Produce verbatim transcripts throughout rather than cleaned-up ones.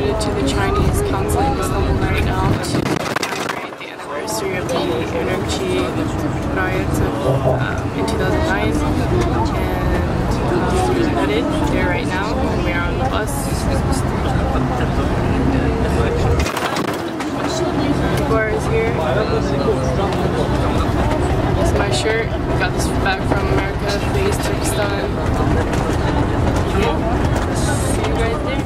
To the Chinese consulate in Istanbul right now to commemorate the anniversary of the Urumqi riots of, um, in two thousand nine, and, um, we're headed there right now, and we are on the bus. Bar is here. This is my shirt. Got this back from America. Please, Turkistan. See you guys there.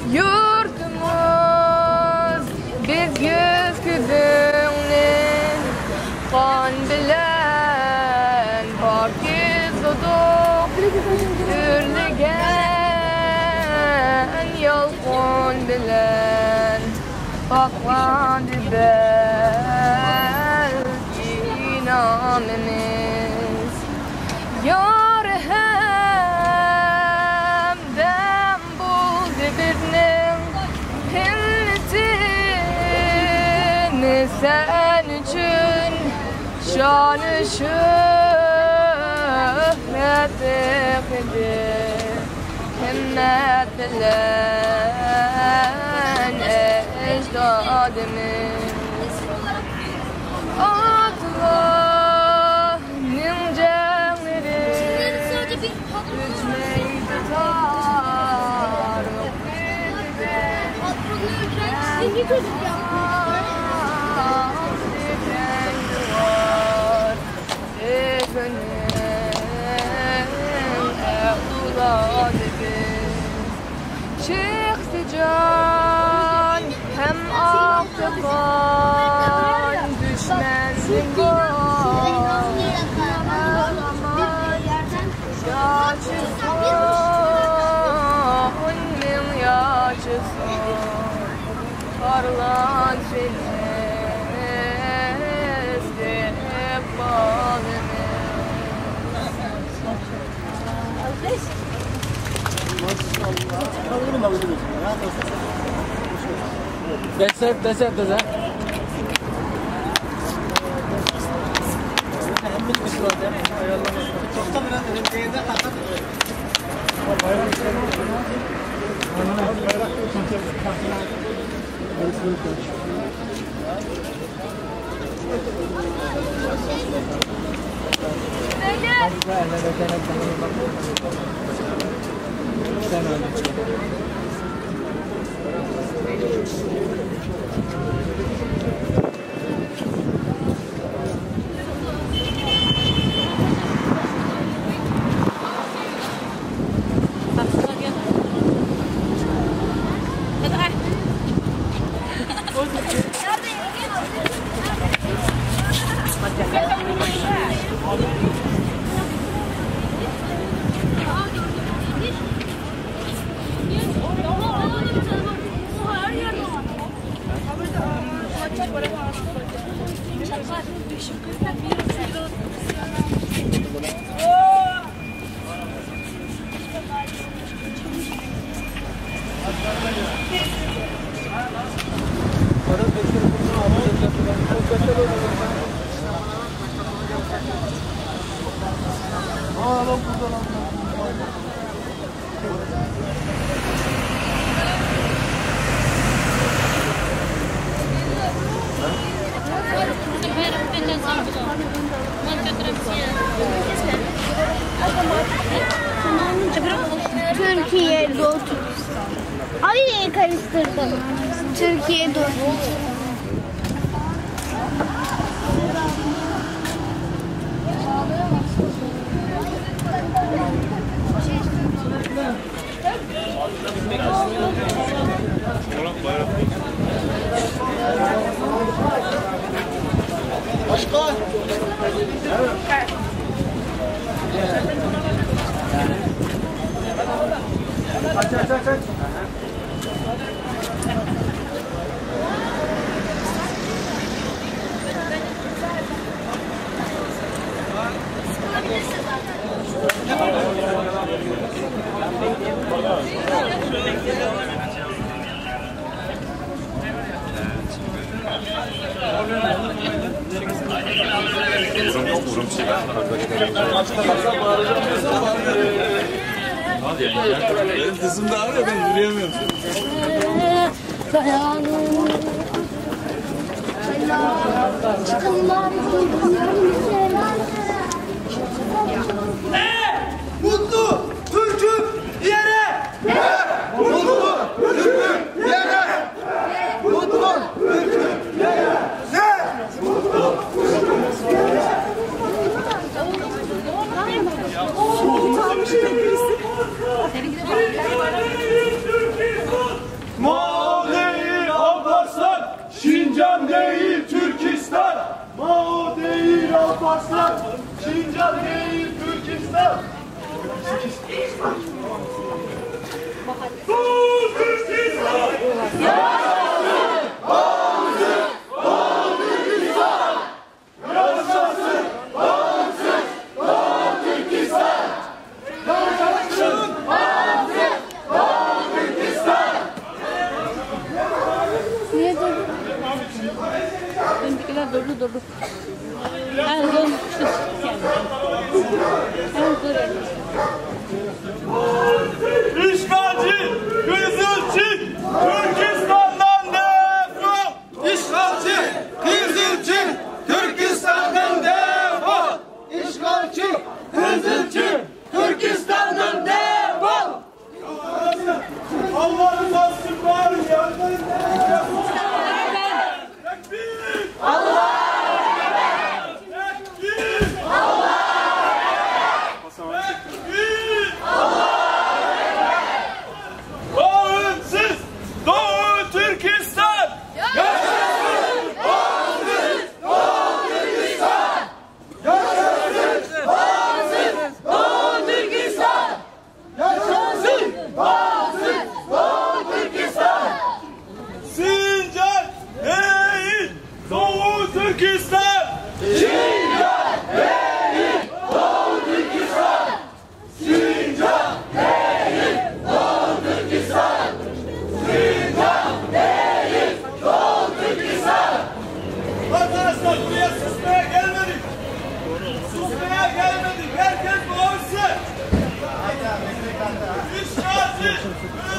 يۇرتۇمۇز، بىز يۈز كۆزۈڭنى قان بىلەن پاكىزلىدۇق، ئۆرلىگەن يالقۇن بىلەن پاكلاندى بەلكى نامىمىز. يار ھەمدەم بولدى بىزنىڭ ھىممىتىمىز سەن ئۈچۈن شانۇ شۆھرەت تېقىدى. ھىممەت بىلەن ئەجدادىمىز ئاتلارنىڭ جەڭلىرى ئۆچمەيدۇ تارىخ بېتىدە. بىزنىڭ ئەۋلادىمىز چىقتى جان ھەم ئاق تاپان دۈشمەندىن قورقماي. ياشىسۇن، مىڭ ياشىسۇن. پارلانسۇن ئىستىقبالىمىز. دەسسەپ، دەسسەپ، دەسسەپ. Türkiye doğru. Ay, karıştırdım. Türkiye doğru. Başkan. Aç, aç, aç, aç. Benim dizimde ağrıyor, ben yürüyemiyorum. Mutlu Türk'üm yere! Mutlu Türk'üm yere! Mutlu Türk'üm yere! Mao değil Alparslan, Şincan değil Türkistan. Mao değil Alparslan, Şincan değil Türkistan. Dur Türkistan! Niye durdu? Öndekiler durdu, durdu. Ha, durdu. Ha, durdu. İşgalci, Kızılçı, Türkistan'dan defol! İşgalci, Kızılçı, Türkistan'dan defol! İşgalci, Kızılçı, Türkistan'dan defol! Allah rızası için bağırın ya. Tekbir! Tekbir! Bağımsız Doğu Türkistan! Yaşasın! Bağımsız Doğu Türkistan! Yaşasın! Bağımsız Doğu Türkistan! Yaşasın! Bağımsız Doğu Türkistan! Sincan değil, Doğu Türkistan! Sincan değil, Doğu Türkistan! Sincan değil, Doğu Türkistan! Sincan değil, Doğu Türkistan! Arkadaşlar, buraya susmaya gelmedik. Susmaya gelmedik. Herkes bağırsın. İşgalci,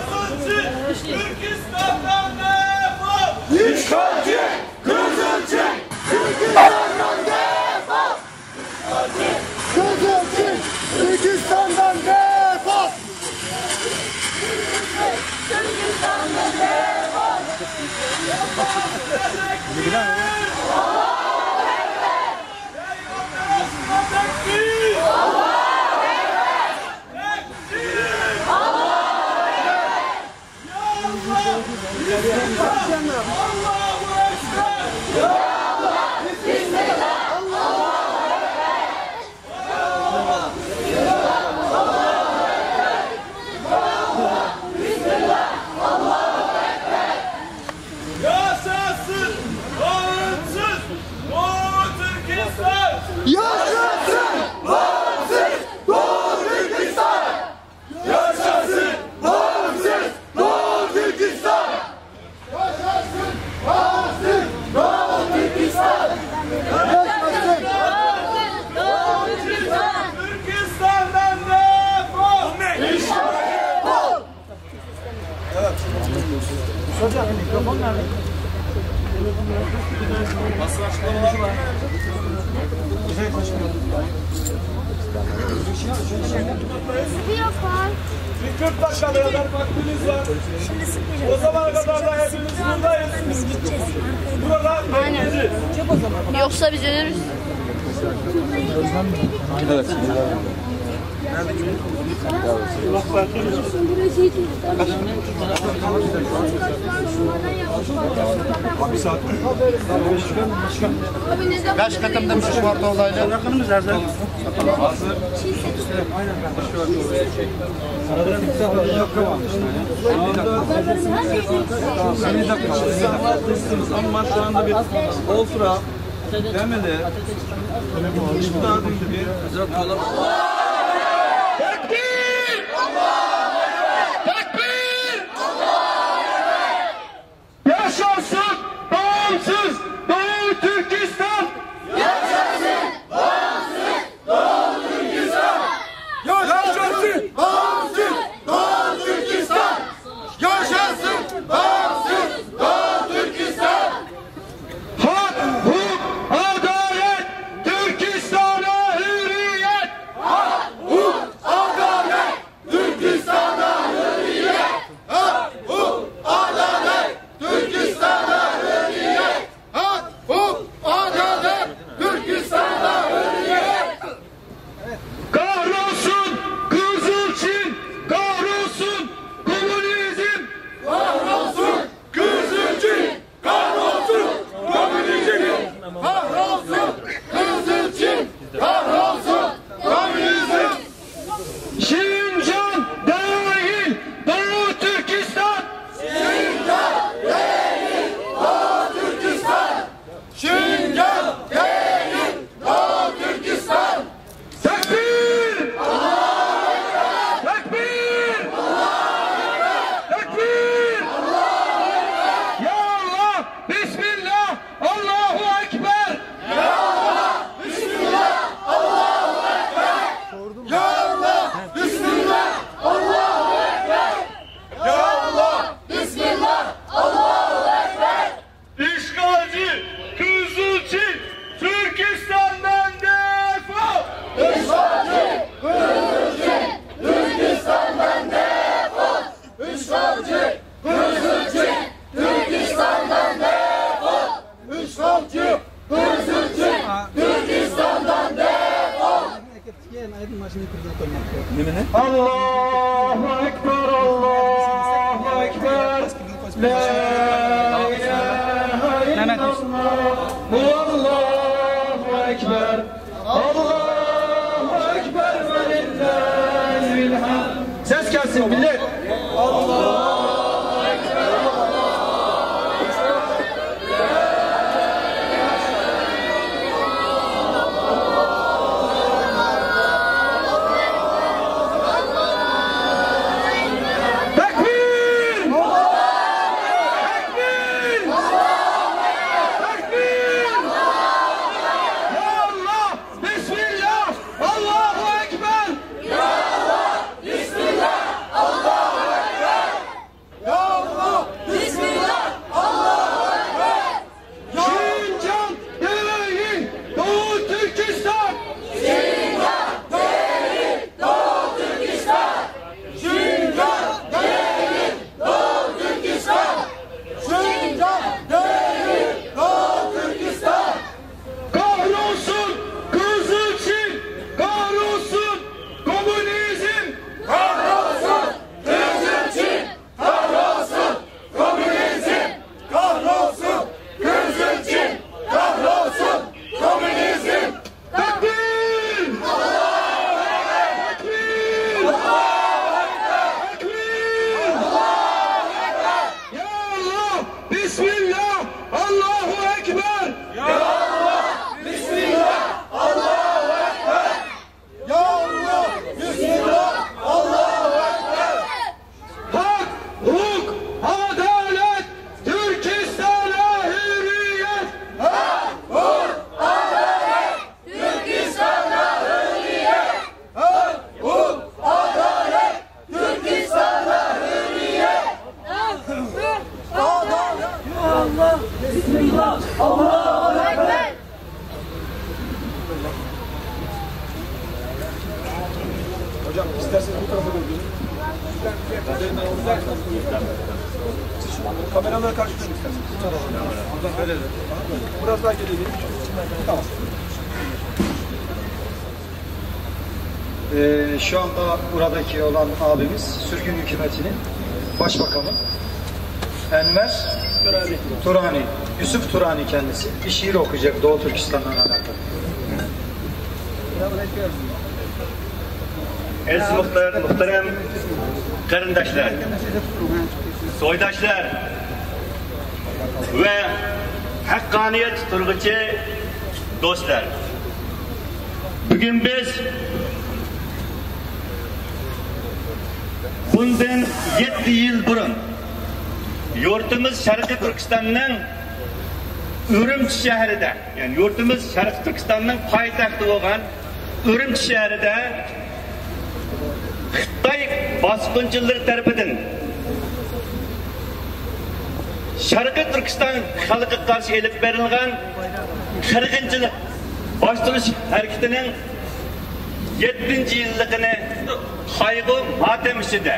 Kızılçı, Türkistan'dan defol! İşgalci, Kızılçı, Türkistan'dan defol! Kızılçı, Türkistan'dan defol! Türkistan'dan defol! Yaşasın bağımsız Doğu Türkistan! Yaşasın bağımsız Doğu Türkistan! Yaşasın bağımsız Doğu Türkistan! Yaşasın bağımsız Doğu Türkistan! Yaşasın bağımsız Doğu Türkistan! Türkistan'dan defol! İşgalci defol! Hocam, mikrofon nerede? Basın açıklamaları var. Güzel konuşuyor. Bir kırk dakikaya kadar vaktimiz var. Şimdi sıkmayacağım. O zamana kadar da hepimiz buradayız. Biz gideceğiz. Burada bekleyeceğiz. Yoksa biz ölürüz. Evet. Kaç katımda müşteri var olaylı? Ama şu anda bir on sıra. Demedi. Üç tane bir. Tekbir! Tekbir! Yaşasın bağımsız Doğu Türkistan! Yaşasın bağımsız Doğu Türkistan! Yaşasın bağımsız Doğu Türkistan! Yaşasın bağımsız نېمىنى؟ ئاللاھۇ ئەكبەر، ئاللاھۇ ئەكبەر. لا ئىلاھە ئىللاللاھ، ۋاللاھۇ ئەكبەر. ئاللاھۇ ئەكبەر، ۋەلىللاھىل ھەمد. سەس كەلسۇن، مىللەت. تەكبىر! تەكبىر! تەكبىر! يا ئاللاھ! بىسمىللاھ! ئاللاھۇ ئەكبەر! يا ئاللاھ! بىسمىللاھ! ئاللاھۇ ئەكبەر! يا ئاللاھ! بىسمىللاھ! ئاللاھۇ ئەكبەر! شىنجاڭ دېيىن، دوۋا تۈركىستان! شىنجاڭ دېيىن، دوۋا تۈركىستان! شىنجاڭ دېيىن، دوۋا تۈركىستان! شىنجاڭ دېيىن، دوۋا تۈركىستان! Kahrolsun Kızıl Çin! Kahrolsun komünizm! Kahrolsun Kızıl Çin! Kahrolsun komünizm! Kahrolsun Kızıl Çin! Kahrolsun komünizm! Tekbir! Tekbir! Tekbir! Ya Allah! Bismillah! Allahu Ekber! Ya Allah! Bismillah! Allahu Ekber! Ya Allah! Bismillah! Allahu Ekber! Hak, hukuk, adalet, Türkistan'a hürriyet! Hak, hukuk, adalet, Türkistan'a hürriyet! Hak, hukuk, adalet, Türkistan'a hürriyet! Hak, hukuk, adalet! Ya Allah! Bismillah! Allahu Ekber! Hocam, isterseniz bu tarafa doğru gelin. Kameralara karşı dönün isterseniz. Biraz daha geriye gelin. Tamam. Ee, şu anda buradaki olan abimiz sürgün hükümetinin başbakanı Enver Turani, Yusuf Turani kendisi. Bir şiir okuyacak Doğu Türkistan'la alakalı. Aziz muhtar, muhterem qarindoshlar, soydoshlar va haqqoniyat turg'uchi do'stlar. Bugun biz bundan yetti yil burun yurtimiz Sharqiy Turkistonning Urumchi shahrida, ya'ni yurtimiz Sharqiy Turkistonning poytaxti bo'lgan Urumchi shahrida Xitoy bosqinchilari tarafidan Sharqiy Turkiston xalqiga qarshi elib berilgan qirg'inchilik bostirish harakatining yettinchi yilligini qayg'u-motam ichida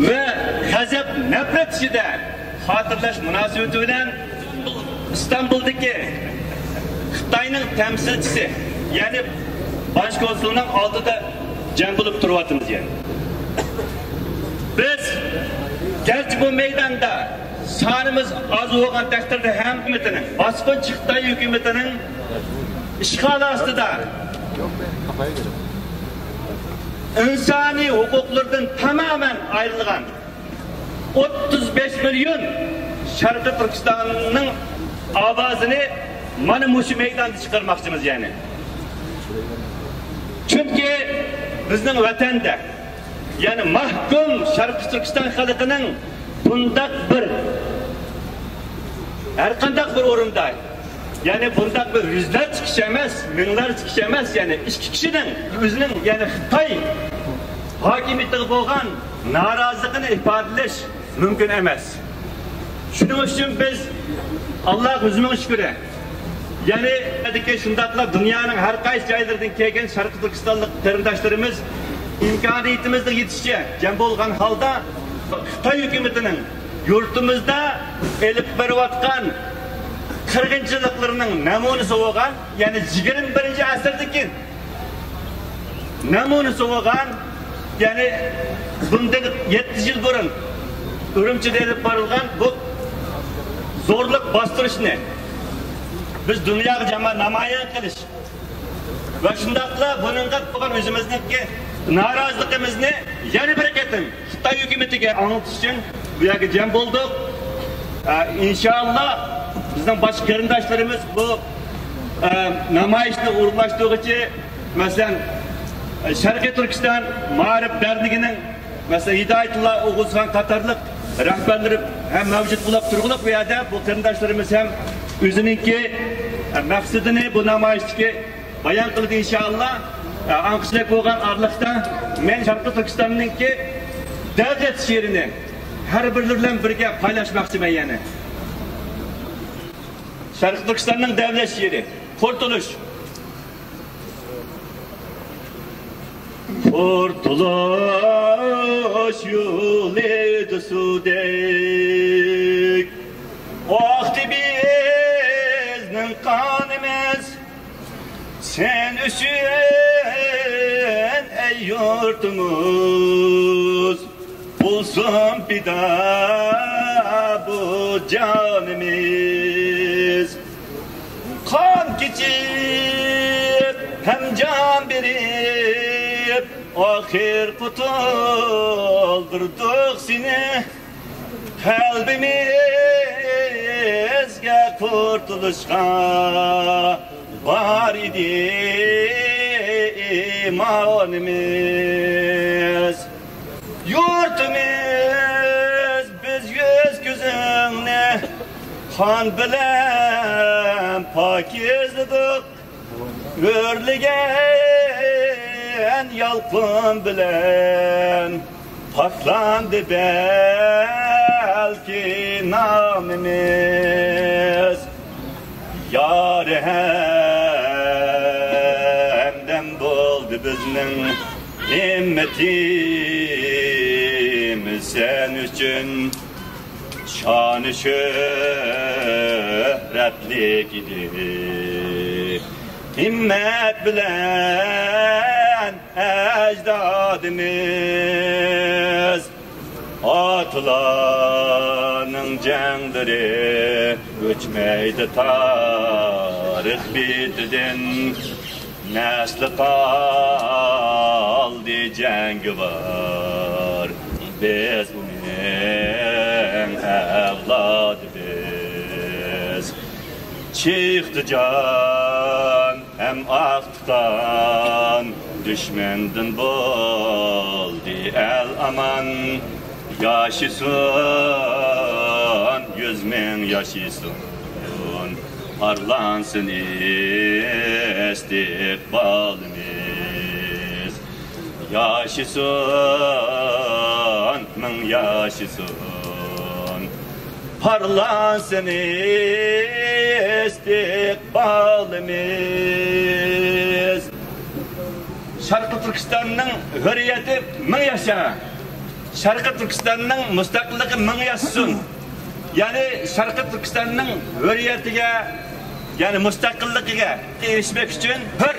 va g'azab-nafrat ichida xotirlash munosabati bilan Istanbuldagi Xitoyning tamsilchisi, ya'ni bosh konsulning oldida jam bo'lib turyapmiz, ya'ni. Biz garchi bu maydonda sonimiz oz bo'lgan taqdirda ham hukumatining, bosqinchi Xitoy hukumatining ishg'oli ostida insoniy huquqlardan tamoman ayrilgan o'ttiz besh million Sharqiy Turkistonning ovozini mana mushu maydonda chiqarmoqchimiz, ya'ni. Chunki bizning vatanda, ya'ni mahkum Sharqiy Turkiston xalqining bundoq bir, har qanday bir o'rinda, ya'ni bundoq bir yuzlarcha kishi emas, minglarcha kishi emas, ya'ni ikki kishining o'zining, ya'ni Xitoy hokimiyatiga bo'lgan noroziligini ifodalash mumkin emas. Shuning uchun biz, Allohga ming shukri, ya'ni shundaqla dunyoning har qaysi joylaridan kelgan sharqiy turkistonlik qarindoshlarimiz imkoniyatimizni yetishicha jam bo'lgan holda Xitoy hukumatining yurtimizda elib borayotgan qirg'inchiliklarining namunasi bo'lgan, ya'ni yigirma birinchi asrdagi نەمۇنىسى بولغان، يەنى بۇندىن يەتتە يىل بۇرۇن ئۈرۈمچىدە ئېلىپ بارىلغان بۇ زورلۇق باستۇرۇشنى بىز دۇنياغا جامائەت نامايان قىلىش ۋە شۇنداقلا بۇنىڭغا بولغان ئۆزىمىزنىڭكى نارازىلىقىمىزنى يەنە بىر قېتىم خىتاي ھۆكۈمىتىگە ئاڭلىتىش ئۈچۈن بۇ يەرگە جەم بولدۇق. ئە، ئىنشائاللا، بىزنىڭ باشقا قېرىنداشلىرىمىز بۇ، ئە، نامايىشنى ئورۇنلاشتۇرغۇچى، مەسىلەن، ئە، شەرقىي تۈركىستان مائارىپ دەرنىكىنىڭ، مەسىلەن، ھىدايەتۇللا ئوغۇزخان قاتارلىق رەھبەرلىرى ھەم مەۋجۇت بولۇپ تۇرغۇلۇق بۇ يەردە، بۇ قېرىنداشلىرىمىز ھەم ئۆزىنىڭكى، ئە، مەقسىتىنى بۇ نامايىشتىكى بايان قىلدى ئىنشائاللا. ئاڭقىشلىق بولغان ئارىلىقتا مەن شەرقىي تۈركىستاننىڭكى دەۋلەت شېئىرىنى ھەر بىرلىرى بىلەن بىرگە پايلاشماقچىمەن يەنە. شەرقىي تۈركىستاننىڭ دەۋلەت شېئىرى، قۇرتۇلۇش. قۇرتۇلۇش يولىدا سۇدەك ئاقتى بىزنىڭ قانىمىز. سەن ئۈچۈن، ئەي يۇرتۇمىز، بولسۇن پىدا بۇ جانىمىز. قان كېچىپ ھەم جان بېرىپ، ئاخىر قۇتۇلدۇردۇق سېنى. قەلبىمىزگە قۇرتۇلۇشقا بار ئىدى ئىمانىمىز. يۇرتىمىز، بىز يۈز كۆزۈڭنى قان بىلەن پاكىزلىدۇق. ئۆرلىگەن يالقۇن بىلەن پاكلاندى بەلكى نامىمىز. يار ھەمدەم بولدى بىزنىڭ ھىممىتىمىز سەن ئۈچۈن. شانى شۆھرەتلىك ئىدى ھىممەت بىلەن ئەجدادىمىز. ئاتىلارنىڭ جەڭلىرى ئۆچمەيدۇ تارىخ بېتىدىن. نەسلى قالدى جەڭگىۋار، بىز ئۇنىڭ ئەۋلادى بىز. چىقتى جان ھەم ئاقتى قان، دۈشمەندىن بولدى ئەل ئامان. ياشىسۇن، يۈز مىڭ ياشىسۇن، پارلانسۇن ئىستىقبالىمىز. ياشىسۇن، مىڭ ياشىسۇن، پارلانسۇن ئىستىقبالىمىز. شەرقىي تۈركىستاننىڭ ھۆرىيىتى مىڭ ياشا! شەرقىي تۈركىستاننىڭ مۇستەقىللىقى مىڭ ياشىسۇن! يەنى شەرقىي تۈركىستاننىڭ ھۆرىيىتىگە، يەنى مۇستەقىللىقىگە ئېرىشمەك ئۈچۈن ھۆر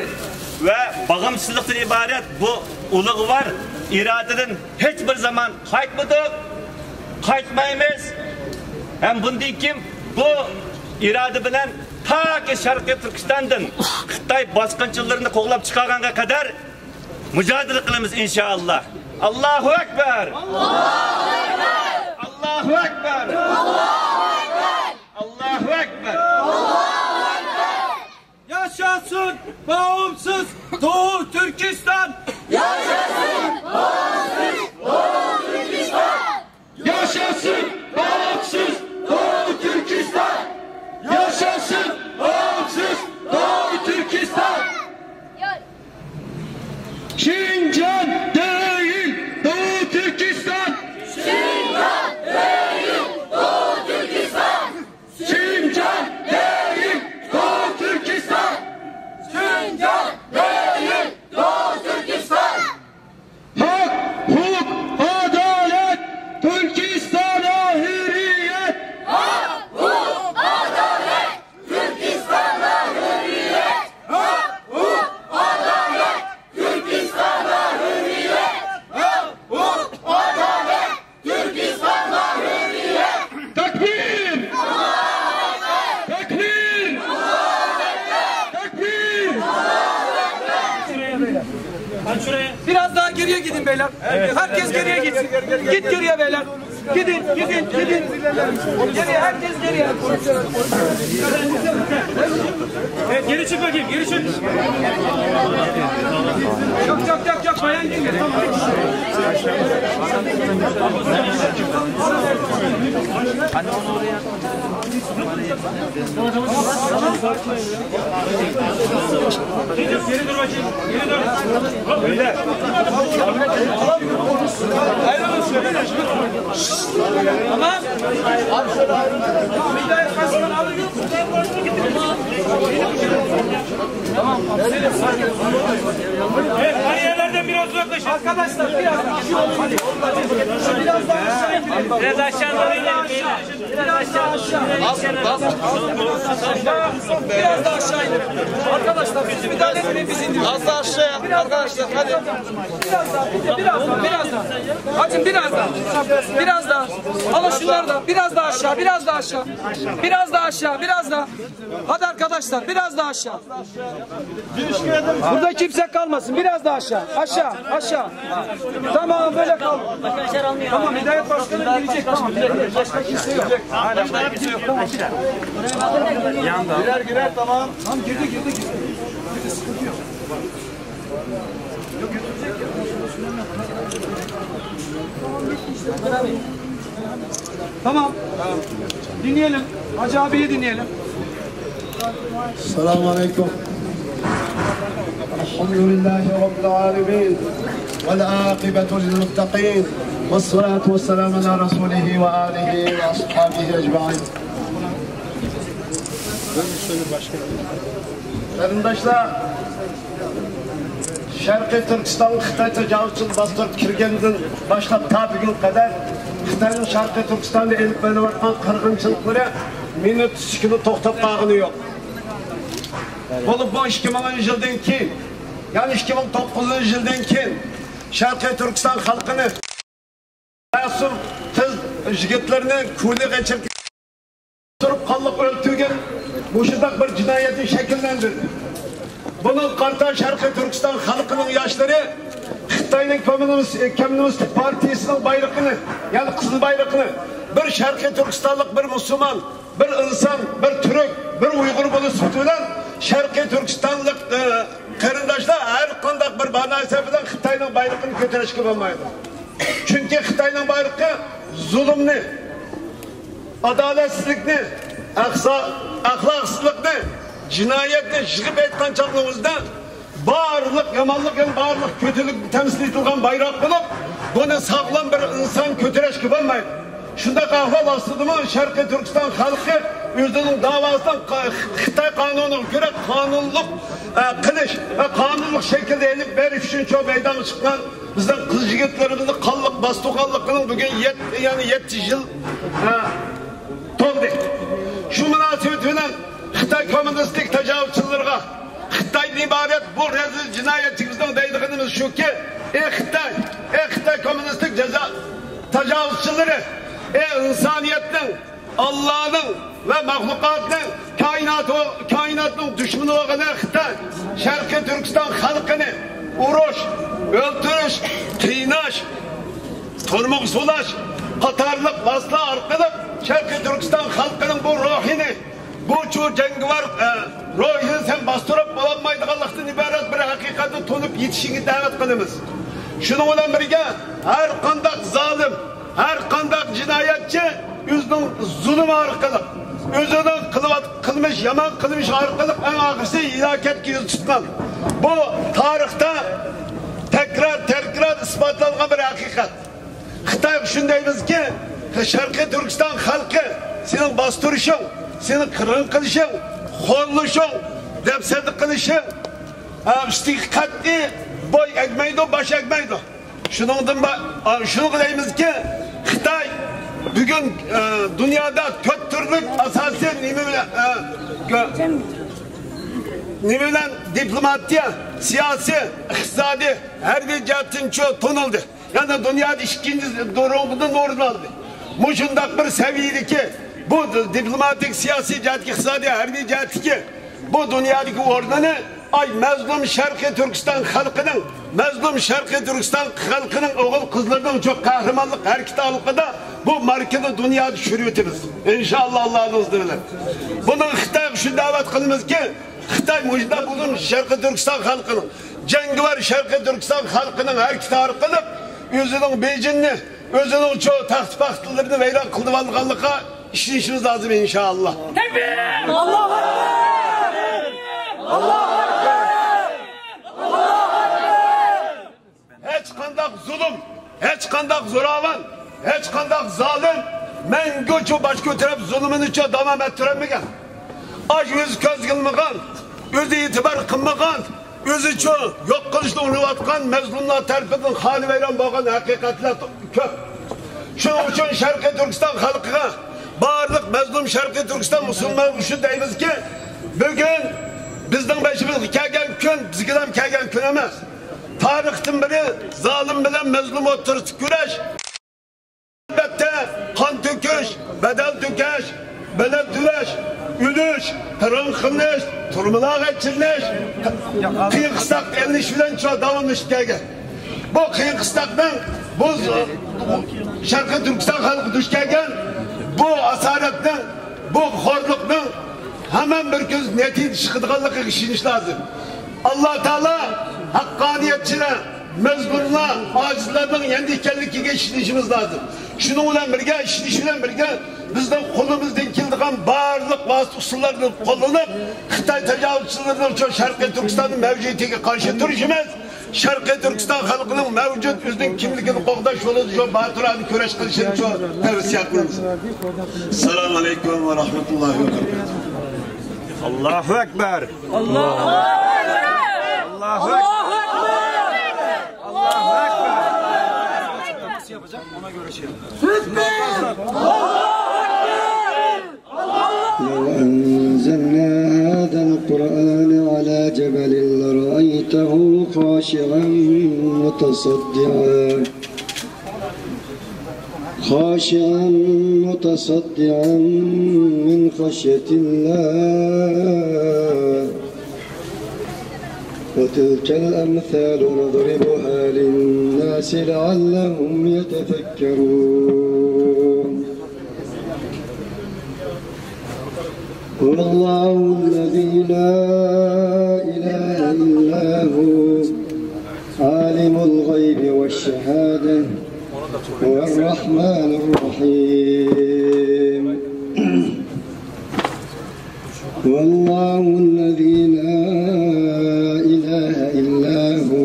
ۋە باغىمسىزلىقتىن ئىبارەت بۇ ئۇلۇغۋار ئىرادىدىن ھېچ بىر زامان قايتمىدۇق، قايتمايمىز. ھەم بۇندىن كېيىن بۇ ئىرادە بىلەن تاكى شەرقىي تۈركىستاندىن خىتاي باسقۇنچىلىرىنى قوغلاپ چىقارغانغا قەدەر مۇجادىلە قىلىمىز ئىنشائاللا. ئاللاھۇ ئەكبەر! ئاللاھۇ ئەكبەر! ئاللاھۇ ئەكبەر! ياشاسۇن باغىمسىز دوغۇ تۈركىستان! ياشاسۇن باغىمسىز دوغۇ تۈركىستان! ياشاسۇن باغىمسىز دوغۇ تۈركىستان! ياشاسۇن باغىمسىز دوغۇ تۈركىستان! شىنجاڭ دېيىل دوغۇ تۈركىستان! شىنجاڭ دېيىل دوغۇ تۈركىستان! شىنجاڭ دېيىل دوغۇ تۈركىستان! شىنجاڭ دېيىل دوغۇ تۈركىستان! Herkes geriye gitsin. Git geriye beyler. Gidin, gidin, gidin. Geriye, herkes geriye. Evet, geri çık bakayım, geri çık. Yok, yok, yok, yok, bayan gelmiyor. Tamam. Geri dur bakayım. Geri dur. Tamam. Tamam. Evet, bariyerlerden biraz uzaklaşın. Arkadaşlar, biraz daha aşağı inelim. Biraz daha aşağı inelim. Biraz daha aşağı. Biraz daha aşağı inelim. Arkadaşlar, siz müdahale etmeyin, biz indiriyoruz. Az daha aşağıya. Biraz daha arkadaşlar, hadi. Biraz daha, bir de biraz daha, biraz daha. Hacım, biraz daha. Biraz daha. Alın şunları da. Biraz daha aşağı, biraz daha aşağı. Biraz daha aşağı, biraz daha. Hadi arkadaşlar, biraz daha aşağı. Burada kimse kalmasın. Biraz daha aşağı. Aşağı, aşağı. Tamam, böyle kal. Tamam, Hidayet Başkanım girecek. Tamam, bir dakika. Başka kimse yok. Başka kimse yok. Tamam. Girer, girer, tamam. Tamam, girdi, girdi, girdi. Girdi, sıkıntı yok. Tamam. Dinleyelim. Hacı abiyi dinleyelim. السلام عليكم. الحمد لله رب العالمين، والعاقبة للمتقين، والصلاة والسلام على رسوله وآله وأصحابه أجمعين. قېرىنداشلار، شەرقىي تۈركىستانغا خىتاي تاجاۋۇزچىلىرى باستۇرۇپ كىرگەندىن باشلاپ تا بۈگۈنگە قەدەر خىتاينىڭ شەرقىي تۈركىستاندا ئېلىپ بېرىلىۋاتقان قىرغىنچىلىقلىرى مىنۇت، سېكۇنت توختاپ قالغىنى يوق. بولۇپ بۇ ئىككى مىڭىنچى يىلدىن كېيىن، يەنى ئىككى مىڭ توققۇزىنچى يىلدىن كېيىن شەرقىي تۈركىستان خەلقىنى مەسۇم قىز يىگىتلىرىنى كۈلى غېچىرىپ تۇرۇپ قانلىق ئۆلتۈرگەن مۇشۇنداق بىر جىنايەتنى شەكىللەندۈردى. بۇنىڭغا قارىتا شەرقىي تۈركىستان خەلقىنىڭ ياشلىرى خىتاينىڭ كوممۇنىست، كوممۇنىست پارتىيىسىنىڭ بايرىقىنى، يەنى قىزىل بايرىقىنى بىر شەرقىي تۈركىستانلىق بىر مۇسۇلمان، بىر ئىنسان، بىر تۈرك، بىر ئۇيغۇر بولۇش سۈپىتى بىلەن شەرقىي تۈركىستانلىق، ئى، قېرىنداشلار ھەر قانداق بىر مۇناسىۋەت بىلەن خىتاينىڭ بايرىقىنى كۆتۈرۈشكە بولمايدۇ. چۈنكى خىتاينىڭ بايرىقى زۇلۇمنى، ئادالەتسىزلىكنى، ئەخسا-، ئەخلاقسىزلىقنى، جىنايەتنى يىغىپ ئېيتقان چاغنىڭ ئۆزىدە بارلىق يامانلىق، يەنى بارلىق كۆتۈرلۈك تەمسىل ئېتىلغان بايراق بولۇپ، بۇنى ساغلام بىر ئىنسان كۆتۈرۈشكە بولمايدۇ. شۇنداق ئەھۋال ئاستىدىمۇ شەرقىي تۈركىستان خەلقى ئۆزىنىڭ داۋاسىنى قا-، خىتاي قانۇنىغا كۆرە قانۇنلۇق، ئە، قىلىش ۋە قانۇنلۇق شەكىلدە ئېلىپ بېرىش ئۈچۈن شۇ مەيدانغا چىققان بىزنىڭ قىز يىگىتلىرىمىزنى قانلىق باستۇرغانلىقىنىڭ بۈگۈن يەت-، يەنى يەتتە يىل، ئە، تولدى. شۇ مۇناسىۋەت بىلەن خىتاي كوممۇنىستىك تاجاۋۇزچىلىرىغا، خىتايدىن ئىبارەت بۇ رەزىل جىنايەتچىمىزنىڭ دەيدىغىنىمىز شۇكى، ئى خىتاي، ئى خىتاي كوممۇنىستىك جازا تاجاۋۇزچىلىرى، ئى ئىنسانىيەتنىڭ، ئاللانىڭ ۋە مەخلۇقاتنىڭ، كائىنات، كائىناتنىڭ دۈشمىنى بولغان خىتاي شەرقىي تۈركىستان خەلقىنى ئۇرۇش، ئۆلتۈرۈش، قىيناش، تۈرمىگە سولاش قاتارلىق ۋاسىتىلەر ئارقىلىق شەرقىي تۈركىستان خەلقىنىڭ بۇ روھىنى، بۇ چۇ جەڭگىۋار، ئە، روھىنى سەن باستۇرۇپ بولالمايدىغانلىقتىن ئىبارەت بىر ھەقىقەتنى تونۇپ يېتىشىڭگە دەۋەت قىلىمىز. شۇنىڭ بىلەن بىرگە، ھەر قانداق زالىم، ھەر قانداق جىنايەتچى ئۆزىنىڭ زۇلۇمى ئارقىلىق، ئۆزىنىڭ قىلىۋات-، قىلمىش، يامان قىلمىشى ئارقىلىق ئەڭ ئاخىرسى ھالاكەتكە يۈز تۇتقان. بۇ تارىختا تەكرار، تەكرار ئىسپاتلانغان بىر ھەقىقەت. خىتايغا شۇنى دەيمىزكى، شەرقىي تۈركىستان خەلقى سېنىڭ باستۇرۇشۇڭ، سېنىڭ قىرغىن قىلىشىڭ، خورلىشىڭ، دەپسەندە قىلىشىڭ، ئە، ئۈستىگە قەتئىي بوي ئەگمەيدۇ، باش ئەگمەيدۇ. شۇنىڭدىن با-، ئا، شۇنى دەيمىزكى، خىتاي بۈگۈن، ئە، دۇنيادا تۆت تۈرلۈك ئاساسىي نېمە بىلەن، ئە، گۆ-، نېمە بىلەن دىپلوماتىيە، سىياسىي، ئىقتىسادىي، ھەربىي جەھەتتىن چو-، تونۇلدى. يەنى دۇنيادا ئىككىنچى دۇرۇڭدىن ئورۇن ئالدى. مۇشۇنداق بىر سەۋىيەدىكى بۇ دىپلوماتىك، سىياسىي جەھەتتىكى، ئىقتىسادىي، ھەربىي جەھەتتىكى بۇ دۇنيادىكى ئورنىنى ئاي مەزلۇم شەرقىي تۈركىستان خەلقىنىڭ، مەزلۇم شەرقىي تۈركىستان خەلقىنىڭ ئوغۇل-قىزلىرىنىڭ شۇ قەھرىمانلىق ھەرىكىتى ئارقىلىق بۇ ماركىنى دۇنيادا چۈشۈرۈۋېتىمىز. ئىنشائاللا، ئاللانىڭ ئىزنى بىلەن. بۇنىڭ خىتايغا شۇ دەۋەت قىلىمىزكى، خىتاي مۇشۇنداق بۇزۇن شەرقىي تۈركىستان خەلقىنىڭ، جەڭگىۋار شەرقىي تۈركىستان خەلقىنىڭ ھەرىكىتى ئارقىلىق ئۆزىنىڭ بېيجىننى، ئۆزىنىڭ شۇ تەخت-پەختىلىرىنى ۋەيران قىلىۋالغانلىقىغا ئىشىنىشىمىز لازىم، ئىنشائاللا. تەكبىر! ئاللاھۇ ئەكبەر! ئاللاھۇ ئەكبەر! ئاللاھۇ ئەكبەر! ھېچقانداق زۇلۇم، ھېچقانداق زوراۋان، ھېچقانداق زالىم مەڭگۈچە باش كۆتۈرۈپ زۇلۇمىنىچۇ داۋام ئەتتۈرەلمىگەن. ئاش ئۆزى كۆزگە ئىلمىغان، ئۆزى ئېتىبار قىلمىغان، ئۆزىچۇ يوق قىلىشنى ئۇرۇنۇۋاتقان مەزلۇملار تەرىپىدىن خانىۋەيران بولغان ھەقىقەتلەر كۆپ. شۇنىڭ ئۈچۈن شەرقىي تۈركىستان خەلقىگە، بارلىق مەزلۇم شەرقىي تۈركىستان مۇسۇلمانلىرىغا شۇ دەيمىزكى، بۈگۈن بىزنىڭ بېشىمىزغا كەلگەن كۈن بىزگىلا كەلگەن كۈن ئەمەس. تارىختىن بېرى زالىم بىلەن مەزلۇم ئوتتۇرىسىدا كۈرەش. ئەلۋەتتە، قان تۆكۈش، بەدەل تۆكۈش، بەدەل تۆلەش، ئۆلۈش، قىرغىن قىلىنىش، تۈرمىلەرگە چىلىنىش، قىيىن قىستاق ئېلىنىش بىلەن شۇ داۋاملىشىپ كەلگەن. بۇ قىيىن قىستاقنىڭ، بۇ شەرقىي تۈركىستان خەلقى دۇچ كەلگەن بۇ ئاسارەتنىڭ، بۇ خورلۇقنىڭ ھامان بىر كۈن نەتىجە چىقىدىغانلىقىغا ئىشىنىش لازىم. ئاللا تائالا ھەققانىيەتچىلەر، مەزلۇملار، ئاجىزلارنىڭ يېنىدا ئىكەنلىكىگە ئىشىنىشىمىز لازىم. شۇنىڭ بىلەن بىرگە، ئىشىنىش بىلەن بىرگە، بىزنىڭ قولىمىزدىن كېلىدىغان بارلىق ۋاسىتە ئۇسۇللارنى قوللىنىپ، خىتاي تاجاۋۇزچىلىرىنىڭ شۇ شەرقىي تۈركىستاننىڭ مەۋجۇدىيىتىگە قارشى تۇرۇشىمىز، شەرقىي تۈركىستان خەلقىنىڭ مەۋجۇت ئۆزىنىڭ كىملىكىنى قوغداش يولىدا شۇ باتۇرانە كۈرەش قىلىشىنى شۇ تەۋسىيە قىلىمىز. ئەسسالامۇ ئەلەيكۇم ۋە رەھمەتۇللاھى ۋە بەرىكاتۇھ. ئاللاھۇ ئەكبەر. ئاللاھۇ ئەكبەر. ئاللاھۇ ئەكبەر. ئاللاھۇ ئەكبەر. لو أنزلنا هذا القرآن على جبل لرأيته خاشعا متصدعا، خاشعا متصدعا من خشية الله. وتلك الأمثال نضربها للناس لعلهم يتفكرون. هو الله الذي لا إله إلا هو، عالم الغيب والشهادة، هو الرحمن الرحيم. هو الله الذي لا إله إلا هو،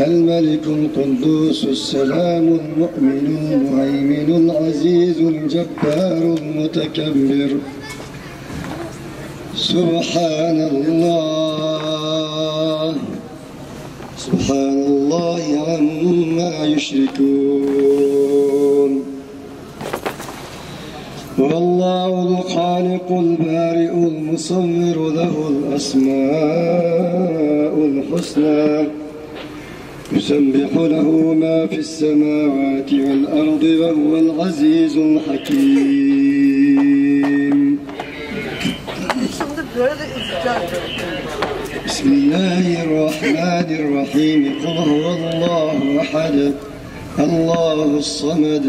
الملك القدوس السلام المؤمن المهيمن العزيز الجبار المتكبر. سبحان الله، سبحان الله عما يشركون. هو الله الخالق البارئ المصور، له الأسماء الحسنى، يسبح له ما في السماوات والأرض وهو العزيز الحكيم. بسم الله الرحمن الرحيم. قل هو الله أحد، الله الصمد،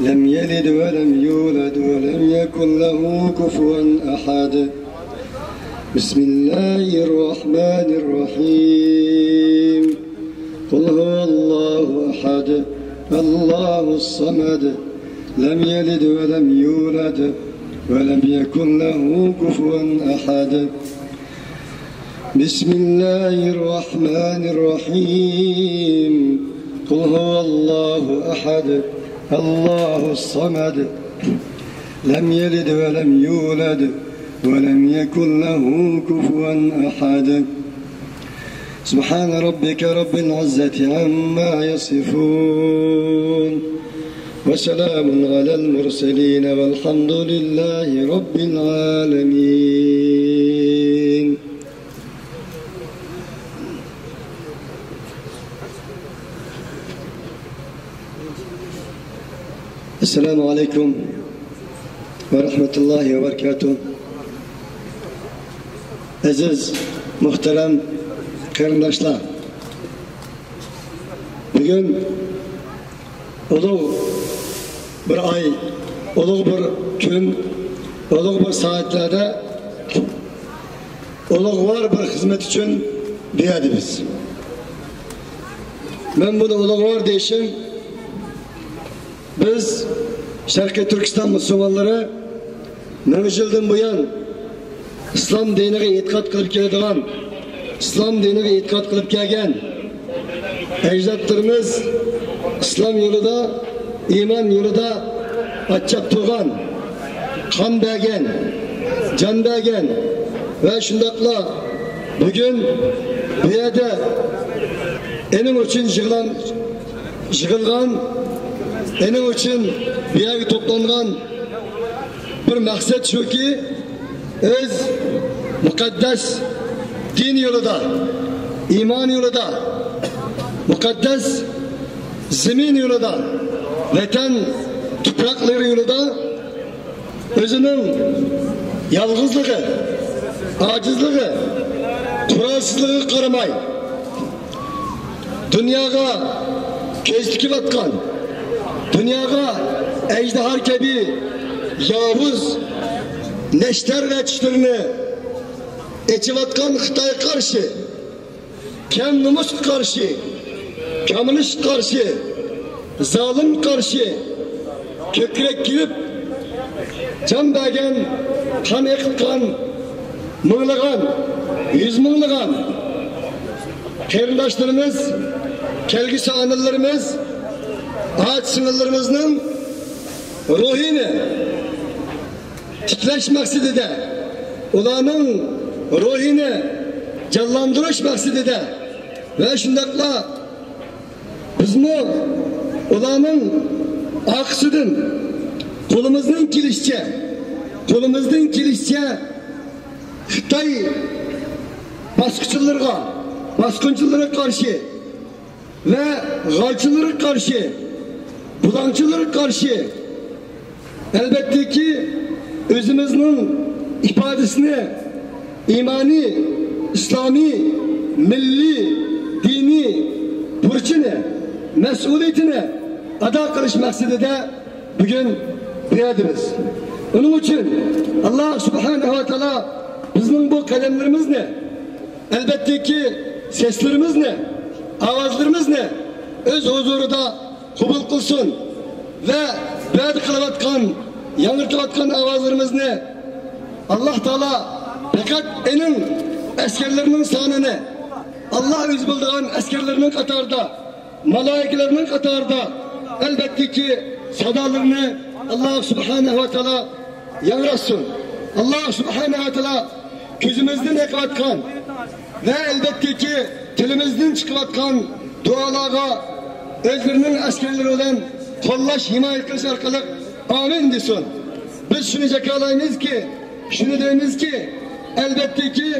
لم يلد ولم يولد ولم يكن له كفوا أحد. بسم الله الرحمن الرحيم. قل هو الله أحد، الله الصمد، لم يلد ولم يولد ولم يكن له كفوا أحد. بسم الله الرحمن الرحيم. قل هو الله أحد، الله الصمد، لم يلد ولم يولد ولم يكن له كفوا أحد. سبحان ربك رب العزة عما يصفون. وسلام على المرسلين والحمد لله رب العالمين. السلام عليكم ورحمة الله وبركاته. ئەزىز مۇھتەرەم قېرىنداشلار، بۈگۈن ئۇلۇغ بىر ئاي، ئۇلۇغ بىر كۈن، ئۇلۇغ بىر سائەتلەردە ئۇلۇغۋار بىر خىزمەت ئۈچۈن بۇ يەردە بىز. مەن بۇنى ئۇلۇغۋار دېيىشىم، بىز شەرقىي تۈركىستان مۇسۇلمانلىرى مىڭ يىلدىن بۇيان ئىسلام دىنىغا ئېتىقاد قىلىپ كېلىدىغان، ئىسلام دىنىغا ئېتىقاد قىلىپ كەلگەن ئەجدادلىرىمىز ئىسلام يولىدا، ئىمان يولىدا ئاچچىق تۇرغان، قان بەرگەن، جان بەرگەن ۋە شۇنداقلا بۈگۈن بۇ يەردە ئېنىڭ ئۈچۈن يىغلان-، يىغىلغان، ئېنىڭ ئۈچۈن بۇ يەرگە توپلانغان بىر مەقسەت شۇكى، ئۆز مۇقەددەس دىن يولىدا، ئىمان يولىدا، مۇقەددەس زېمىن يولىدا، ۋەتەن تۇپراقلىرى يولىدا ئۆزىنىڭ يالغۇزلۇقى، ئاجىزلىقى، قورالسىزلىقىغا قارىماي، دۇنياغا كۆز تىكىۋاتقان، دۇنياغا ئەجدىھا كەبى ياۋۇز نەشتەر ۋە چىشلىرىنى ئېچىۋاتقان خىتايغا قارشى، كەم نومۇسقا قارشى، كامىلىشقا قارشى، زالىمغا قارشى كۆكرەك كېرىپ جان بەرگەن، قان ئېقىتقان مىڭلىغان، يۈز مىڭلىغان قېرىنداشلىرىمىز، كەلگۈسى ئانىلىرىمىز، ئاچا-سىڭىللىرىمىزنىڭ روھىنى تىكلەش مەقسىتىدە، ئۇلارنىڭ روھىنى جانلاندۇرۇش مەقسىتىدە ۋە شۇنداقلا بىزمۇ ئۇلارنىڭ ئارقىسىدىن قولىمىزنىڭ كېلىشىچە، قولىمىزنىڭ كېلىشىچە خىتاي باسقۇنچىلىرىغا، باسقۇنچىلىرىغا قارشى ۋە غالچىلىرىغا قارشى، بۇلاڭچىلىرىغا قارشى، ئەلۋەتتىكى، ئۆزىمىزنىڭ ئىپادىسىنى، ئىمانىي، ئىسلامىي، مىللىي، دىنىي بۇرچىنى، مەسئۇلىيىتىنى ئادا قىلىش مەقسىتىدە بۈگۈن بۇ يەردە بىز. ئۇنىڭ ئۈچۈن ئاللا سۇبھانەھۇ ۋە تائالا بىزنىڭ بۇ قەدەملىرىمىزنى، ئەلۋەتتىكى، سەسلىرىمىزنى، ئاۋازلىرىمىزنى ئۆز ھۇزۇرىدا قوبۇل قىلسۇن ۋە بۇ يەردە قىلىۋاتقان، ياڭرىتىۋاتقان ئاۋازلىرىمىزنى ئاللا تائالا پەقەت ئېنىڭ ئەسكەرلىرىنىڭ سانىنى، ئاللا ئۆزى بىلىدىغان ئەسكەرلىرىنىڭ قاتارىدا، مالائىكىلەرنىڭ قاتارىدا، ئەلۋەتتىكى، سادالىرىنى ئاللا سۇبھانەھۇ ۋە تائالا ياڭراتسۇن. ئاللا سۇبھانەھۇ ۋە تائالا كۆزىمىزدىن ئېقىۋاتقان ۋە ئەلۋەتتىكى، تىلىمىزدىن چىقىۋاتقان دۇئالارغا ئۆزلىرىنىڭ ئەسكەرلىرى بىلەن قوللاش، ھىمايە قىلىش ئارقىلىق ئامىن دېسۇن. بىز شۇنى جاكارلايمىزكى، شۇنى دەيمىزكى، ئەلۋەتتىكى،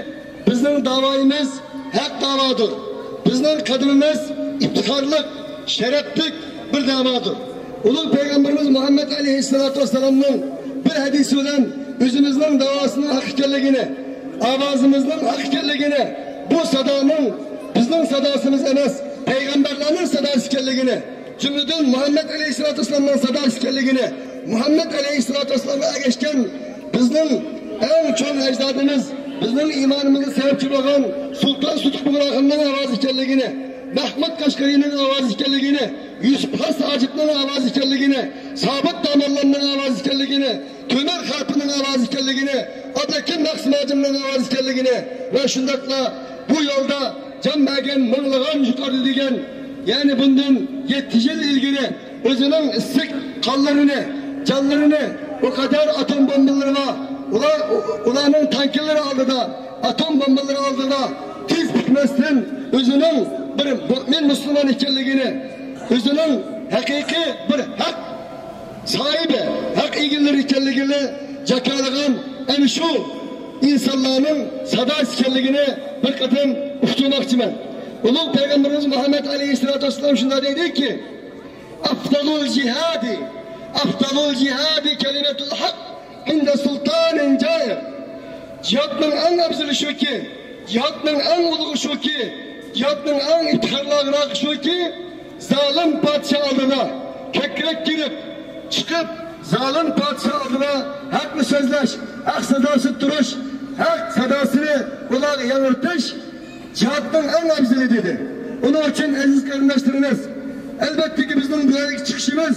بىزنىڭ داۋايىمىز ھەق داۋادۇر. بىزنىڭ قەدىمىمىز ئىپتىخارلىق، شەرەپلىك بىر داۋادۇر. ئۇلۇغ پەيغەمبىرىمىز مۇھەممەد ئەلەيھىسسالاتۇ ۋەسسالامنىڭ بىر ھەدىسى بىلەن ئۆزىمىزنىڭ داۋاسىنىڭ ھەق ئىكەنلىكىنى، ئاۋازىمىزنىڭ ھەق ئىكەنلىكىنى، بۇ سادانىڭ بىزنىڭ ساداسىمىز ئەمەس، پەيغەمبەرلەرنىڭ ساداسى ئىكەنلىكىنى، جۈملىدىن مۇھەممەد ئەلەيھىسسالاتۇ ۋەسسالامنىڭ ساداسى ئىكەنلىكىنى، مۇھەممەد ئەلەيھىسسالاتۇ ۋەسسالامغا ئەگەشكەن بىزنىڭ ئەڭ چوڭ ئەجدادىمىز، بىزنىڭ ئىمانىمىزغا سەۋەبچى بولغان سۇلتان سۇتۇق بۇغراخاننىڭ ئاۋازى ئىكەنلىكىنى، مەھمۇد قەشقەرىنىڭ ئاۋازى ئىكەنلىكىنى، يۈسۈپ خاس ھاجىپنىڭ ئاۋازى ئىكەنلىكىنى، سابىت داموللامنىڭ ئاۋازى ئىكەنلىكىنى، تۆمۈر خەلپىنىڭ ئاۋازى ئىكەنلىكىنى، ئابلىكىم مەخسۇم ھاجىمنىڭ ئاۋازى ئىكەنلىكىنى ۋە شۇنداقلا بۇ يولدا جان بەرگەن مىڭلىغان يۇقىرىدا دېگەن، يەنى بۇندىن يەتتە يىل ئىلگىرى ئۆزىنىڭ ئىسسىق قانلىرىنى، جانلىرىنى ئۇ قەدەر ئاتوم بومبىلىرىغا، ئۇلار، ئۇلارنىڭ تانكىلىرى ئالدىدا، ئاتوم بومبىلىرى ئالدىدا تىز پۈكمەستىن ئۆزىنىڭ بىر مۆمىن مۇسۇلمان ئىكەنلىكىنى، ئۆزىنىڭ ھەقىقىي بىر ھەق ساھىبى، ھەق ئىگىلىرى ئىكەنلىكىنى جاكارلىغان ئەنە شۇ ئىنسانلارنىڭ ساداسى ئىكەنلىكىنى بىر قېتىم ئۇقتۇرماقچىمەن. ئۇلۇغ پەيغەمبىرىمىز مۇھەممەد ئەلەيھىسسالاتۇ ۋەسسالام شۇنداق دەيدىكى، «ئەفزەلۇل جىھادى، ئەفزەلۇل جىھادى كەلىمەتۇل ھەق ئىندە سۇلتانىن جائىر.» جىھادنىڭ ئەڭ ئەۋزىلى شۇكى، جىھادنىڭ ئەڭ ئۇلۇغى شۇكى، جىھادنىڭ ئەڭ ئىپتىخارلىقى شۇكى، زالىم پادىشاھ ئالدىدا كەكرەك كېرىپ چىقىپ، زالىم پادىشاھ ئالدىدا ھەقنى سۆزلەش، ھەق ساداسىدا تۇرۇش، ھەق ساداسىنى ئۇلارغا ياڭرىتىش جىھادنىڭ ئەڭ ئەۋزىلى دېدى. ئۇنىڭ ئۈچۈن ئەزىز قېرىنداشلىرىمىز، ئەلۋەتتىكى بىزنىڭ بۇ يەردىكى چىقىشىمىز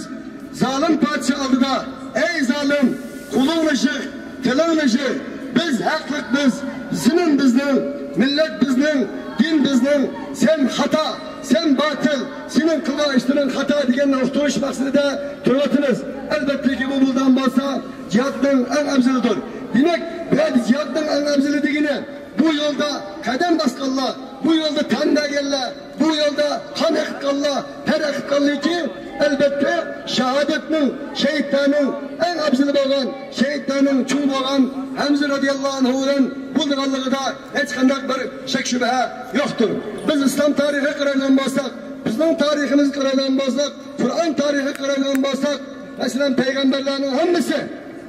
زالىم پادىشاھ ئالدىدا، ئەي زالىم، قولۇڭنى يىغ، تىلىڭنى يىغ، بىز ھەقلىق، بىز، زېمىن بىزنىڭ، مىللەت بىزنىڭ، دىن بىزنىڭ، سەن خاتا، سەن باتىل، سېنىڭ قىلغان ئىشلىرىڭ خاتا دېگەننى ئۇقتۇرۇش مەقسىتىدە تۇرۇۋاتىمىز. ئەلۋەتتىكى، بۇ بولىدىغان بولسا، جىھادنىڭ ئەڭ ئەۋزىلىدۇر. دېمەك، بۇ يەردە جىھادنىڭ ئەڭ ئەۋزىلى دېگىنى، بۇ يولدا قەدەم باسقانلار، بۇ يولدا تەن بەرگەنلەر، بۇ يولدا قان ئېقىتقانلار، تەر ئېقىتقانلىكى، ئەلۋەتتە، شاھادەتنىڭ، شېھىتلەرنىڭ ئەڭ ئەۋزىلى بولغان، شېھىتلەرنىڭ چوڭى بولغان ھەمزە رەزىياللاھۇ ئەنھۇدىن بولىدىغانلىقىدا ھېچقانداق بىر شەك-شۈبھە يوقتۇر. بىز ئىسلام تارىخىغا قارايدىغان بولساق، بىزنىڭ تارىخىمىزغا قارايدىغان بولساق، قۇرئان تارىخىغا قارايدىغان بولساق، مەسىلەن، پەيغەمبەرلەرنىڭ ھەممىسى،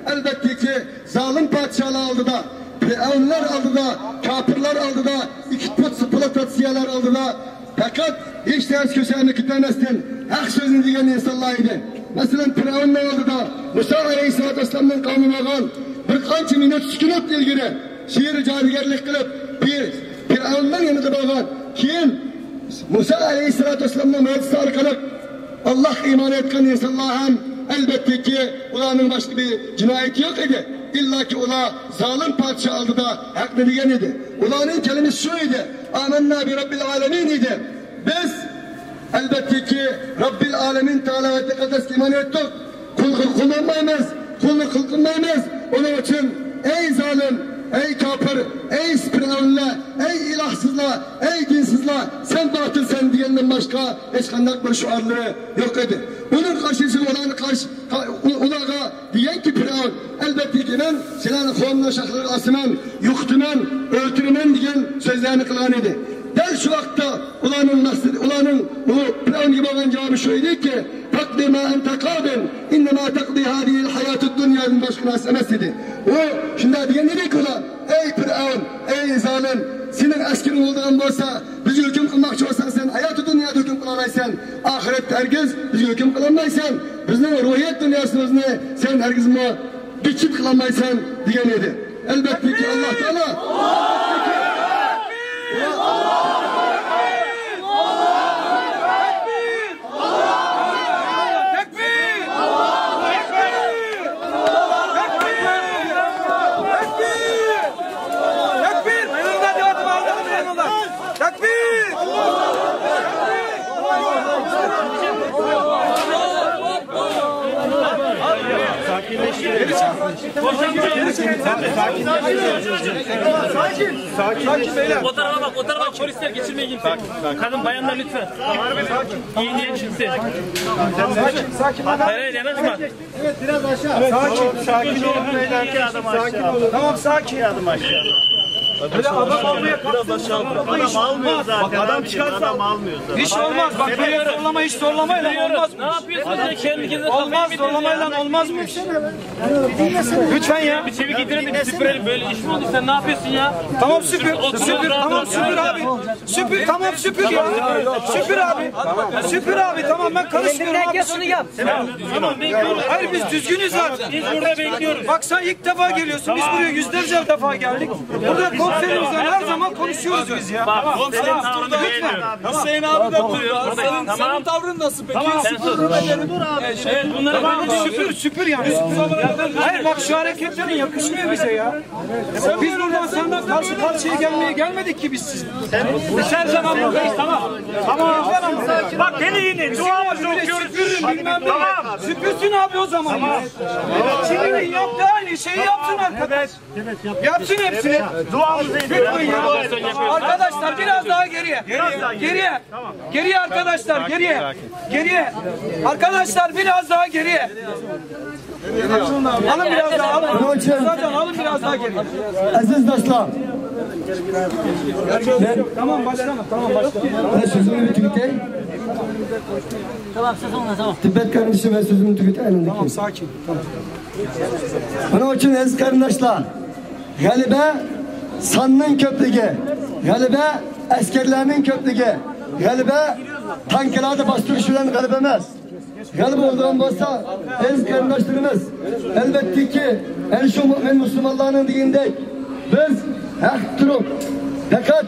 ئەلۋەتتىكى، زالىم پادىشاھلار ئالدىدا، پىرئەۋنلەر ئالدىدا، كاپىرلار ئالدىدا، ئىككى پۇت پلوتاتسىيەلەر ئالدىدا پەقەت ھېچ نەرسە كۆرسەتمەي كېتەلمەستىن، ھەق سۆزنى دېگەن ئىنسانلار ئىدى. مەسىلەن، پىرئەۋننىڭ ئالدىدا مۇسا ئەلەيھىسسالاتۇ ۋەسسالامنىڭ قەۋمى بولغان بىر قانچە مىنۇت سۈكۈنات ئىلگىرى شېئىر جادۇگەرلىك قىلىپ، پىر-، پىرئەۋننىڭ يېنىدا بولغان، كېيىن مۇسا ئەلەيھىسسالاتۇ ۋەسسالامنىڭ مۆجىزىسى ئارقىلىق ئاللاھقا ئىمان ئېيتقان ئىنسانلار ھەم، ئەلۋەتتىكى، ئۇلارنىڭ باشقا بىر جىنايىتى يوق ئىدى. ئىللاكى ئۇلار زالىم پادىشاھ ئالدىدا ھەقنى دېگەن ئىدى. ئۇلارنىڭ كەلىمىسى شۇ ئىدى، «ئامەننا بى رەببىل ئالەمىن» ئىدى. بىز، ئەلۋەتتىكى، رەببىل ئالەمىن تائالا ۋە تەقەددەسكە ئىمان ئېيتتۇق. قۇلغا قۇل بولمايمىز، قۇلنى قۇل قىلمايمىز. ئۇنىڭ ئۈچۈن، ئەي زالىم، ئەي كاپىر، ئەي پىرئەۋنلەر، ئەي ئىلاھسىزلار، ئەي دىنسىزلار، سەن باتىلسەن دېگەندىن باشقا ھېچقانداق بىر شوئارلىرى يوق ئىدى. ئۇنىڭ قارشىسىغا ئۇلارنى قارشى، ئۇ-، ئۇلارغا دېگەنكى پىرئەۋن، ئەلۋەتتىكى، مەن سىلەرنى قولۇمنىڭ شاخلىرىغا ئاسىمەن، يوقىتىمەن، ئۆلتۈرىمەن دېگەن سۆزلەرنى قىلغان ئىدى. دەل شۇ ۋاقىتتا ئۇلارنىڭ مەقسىتى، ئۇلارنىڭ ئۇ پىرئەۋنگە بولغان جاۋابى شۇ ئىدىكى، «فاقض ما أنت قاض، إنما تقضي هذه الحياة الدنيا» دىن باشقا نەرسە ئەمەس دېدى. ئۇ شۇنداق دېگەن ئىدىكى ئۇلار، ئەي پىرئەۋن، ئەي زالىم، سېنىڭ ئەسكىرىڭ بولىدىغان بولسا، بىزگە ھۆكۈم قىلماقچى بولساڭ، سەن ھاياتى دۇنيادا ھۆكۈم قىلالايسەن، ئاخىرەتتە ھەرگىز بىزگە ھۆكۈم قىلالمايسەن. بىزنىڭ روھىيەت دۇنياسىمىزنى سەن ھەرگىزمۇ بىچىت قىلالمايسەن دېگەن ئىدى. ئەلۋەتتىكى، ئاللا تائالا O tarafa bak, o tarafa, polisler geçirmeyin kimseyi. Kadın, bayanlar lütfen. Giyinmeyin kimse. Hayır, hayır, yanaşma. Sakin, sakin olun beyler. Sakin olun. Tamam, sakin. Böyle adam olmaya kalksın. Adam almıyor zaten. Bak, adam çıkarsa. Adam almıyor zaten. Hiç olmaz. Bak, böyle zorlama, hiç zorlamayla olmaz. Ne yapıyorsunuz ya? Kendi kendinize kafayı mı yediniz ya? Olmaz, zorlamayla olmaz bu iş. Lütfen ya. Bir çevik getirin de bir süpürelim. Böyle iş mi olur? Sen ne yapıyorsun ya? Tamam, süpür, süpür, tamam, süpür abi. Süpür, tamam, süpür ya. Süpür abi. Süpür abi, tamam, ben karışmıyorum abi. Herkes onu yap. Tamam, bekliyoruz. Hayır, biz düzgünüz zaten. Biz burada bekliyoruz. Bak, sen ilk defa geliyorsun. Biz buraya yüzlerce defa geldik. Burada komiserimizle her zaman konuşuyoruz biz ya. Bak, komiserim tavrını beğenmiyorum. Hüseyin abi de burada. Senin, senin tavrın nasıl peki? Tamam. Sen sus. Evet, bunları... Tamam, süpür, süpür yani. Hayır, bak, şu hareketlerin yakışmıyor bize ya. Biz buradan senden karşı karşıya gelmeye gelmedik ki biz siz. Biz her zaman buradayız, tamam. Tamam. Bak, gene yine duamızı okuyoruz. Süpürün, bilmem ne. Tamam. Süpürsün abi o zaman ya. Tamam. Çin'in yaptığı aynı şeyi yapsın arkadaş. Yapsın hepsini. Duamızı edin. Lütfen ya. Arkadaşlar, biraz daha geriye. Biraz daha geriye. Geriye. Tamam. Geriye arkadaşlar, geriye. Geriye. Arkadaşlar, biraz daha geriye. Alın biraz daha, alın. Bunun için... Zaten alın biraz daha geriye. Aziz dostlar. Tamam başkanım, tamam başkanım. Ben sözümü bir tüketeyim. Tamam, siz onunla, tamam. Tibet kardeşi, ben sözümü tüketeyim. Tamam, sakin. Tamam. Bunun için aziz kardeşler, galiba sanın köplüğü. غەلىبە ئەسكەرلەرنىڭ كۆپلۈكى، غەلىبە تانكىلاردا باستۇرۇش بىلەن غەلىبە ئەمەس. غەلىبە بولىدىغان بولسا، ئەزىز قېرىنداشلىرىمىز، ئەلۋەتتىكى، ئەنە شۇ مۆمىن مۇسۇلمانلارنىڭ دېگىنىدەك، بىز ھەق تۇرۇپ، پەقەت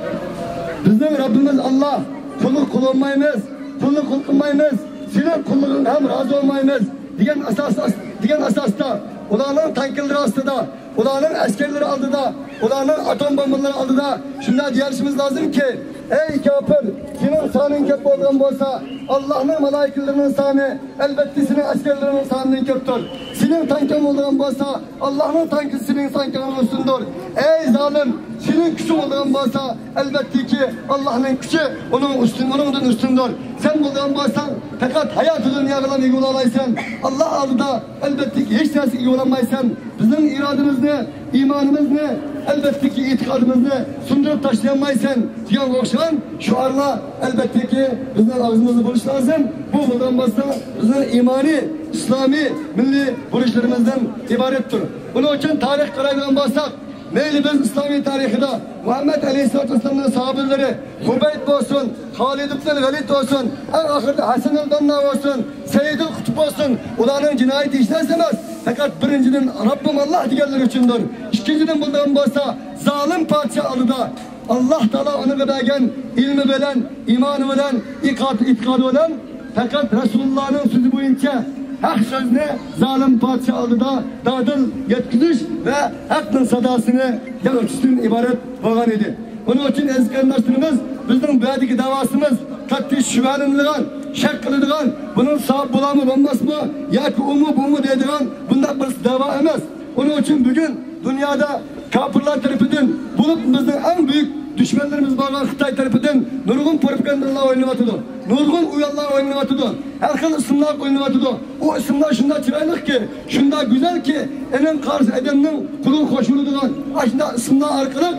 بىزنىڭ رەببىمىز ئاللا، قۇللۇق قىلالمايمىز، قۇللۇق قىلمايمىز، سېنىڭ قۇللۇقۇڭغا ھەم رازى بولمايمىز دېگەن ئاساس، دېگەن ئاساستا ئۇلارنىڭ تانكىلىرى ئاستىدا، ئۇلارنىڭ ئەسكەرلىرى ئالدىدا، ئۇلارنىڭ ئاتوم بومبىلىرى ئالدىدا شۇنداق دېيىشىمىز لازىمكى، ئەي كاپىر، سېنىڭ سانىڭ كۆپ بولغان بولسا، ئاللانىڭ مالائىكىلىرىنىڭ سانى، ئەلۋەتتە، سېنىڭ ئەسكەرلىرىڭنىڭ سانىدىن كۆپتۇر. سېنىڭ تانكىڭ بولغان بولسا، ئاللانىڭ تانكىسى سېنىڭ تانكىڭدىن ئۈستۈندۇر. ئەي زالىم، سېنىڭ كۈچۈڭ بولغان بولسا، ئەلۋەتتىكى، ئاللانىڭ كۈچى ئۇنىڭ ئۈستۈن، ئۇنىڭدىن ئۈستۈندۇر. سەن بولغان بولساڭ، پەقەت ھاياتى دۇنياغىلا ئىگە بولالايسەن. ئاللا ئالدىدا ئەلۋەتتىكى ھېچ نەرسىگە ئىگە بولالمايسەن. بىزنىڭ ئىرادىمىزنى، ئىمانىمىزنى، ئەلۋەتتىكى ئېتىقادىمىزنى سۇندۇرۇپ تاشلىيالمايسەن دېگەنگە ئوخشىغان شوئارلار ئەلۋەتتىكى بىزنىڭ ئاغزىمىزدا بولۇشى لازىم. بۇ بولغان بولسا بىزنىڭ ئىمانىي، ئىسلامىي، مىللىي بۇرچلىرىمىزدىن ئىبارەتتۇر. بۇنىڭ ئۈچۈن تارىخقا قارايدىغان بولساق، مەيلى بىز ئىسلامىي تارىخىدا مۇھەممەد ئەلەيھىسسالاتۇ ۋەسسالامنىڭ ساھابىلىرى خۇبەيب بولسۇن، خالىد ئىبن ۋەلىد بولسۇن، ئەڭ ئاخىرىدا ھەسەنۇل بەننا بولسۇن، سەيىدۇل قۇتۇب بولسۇن، ئۇلارنىڭ جىنايىتى ھېچ نەرسە ئەمەس، پەقەت بىرىنچىدىن رەببىم ئاللا دېگەنلىكى ئۈچۈندۇر. ئىككىنچىدىن بولىدىغان بولسا زالىم پادىشاھ ئالدىدا ئاللا تائالا ئۇنىڭغا بەرگەن ئىلمى بىلەن، ئىمانى بىلەن، ئېتىقاد-، ئېتىقادى بىلەن پەقەت رەسۇلۇللانىڭ سۆزى بويىچە ھەق سۆزنى زالىم پادىشاھ ئالدىدا دادىل يەتكۈزۈش ۋە ھەقنىڭ ساداسىنى ياڭرىتىشتىن ئىبارەت بولغان ئىدى. بۇنىڭ ئۈچۈن ئەزىز قېرىنداشلىرىمىز، بىزنىڭ بۇ يەردىكى دەۋاسىمىز قەتئىي شۈبھىلىنىدىغان، شەك قىلىدىغان، بۇنىڭ ساۋاب بولارمۇ بولماسمۇ ياكى ئۇمۇ بۇمۇ دەيدىغان بۇنداق بىر دەۋا ئەمەس. ئۇنىڭ ئۈچۈن بۈگۈن دۇنيادا كاپىرلار تەرىپىدىن، بولۇپمۇ بىزنىڭ ئەڭ بۈيۈك دۈشمەنلىرىمىز بولغان خىتاي تەرىپىدىن نۇرغۇن پروپاگاندىلار ئوينىلىۋاتىدۇ، نۇرغۇن ئويۇنلار ئوينىلىۋاتىدۇ، ھەر خىل ئىسىملار قويۇلۇۋاتىدۇ. ئۇ ئىسىملار شۇنداق چىرايلىقكى، شۇنداق گۈزەلكى، ئېنىڭ قارىسى ئادەمنىڭ قۇلىقى خۇش بولىدىغان ئاشۇنداق ئىسىملار ئارقىلىق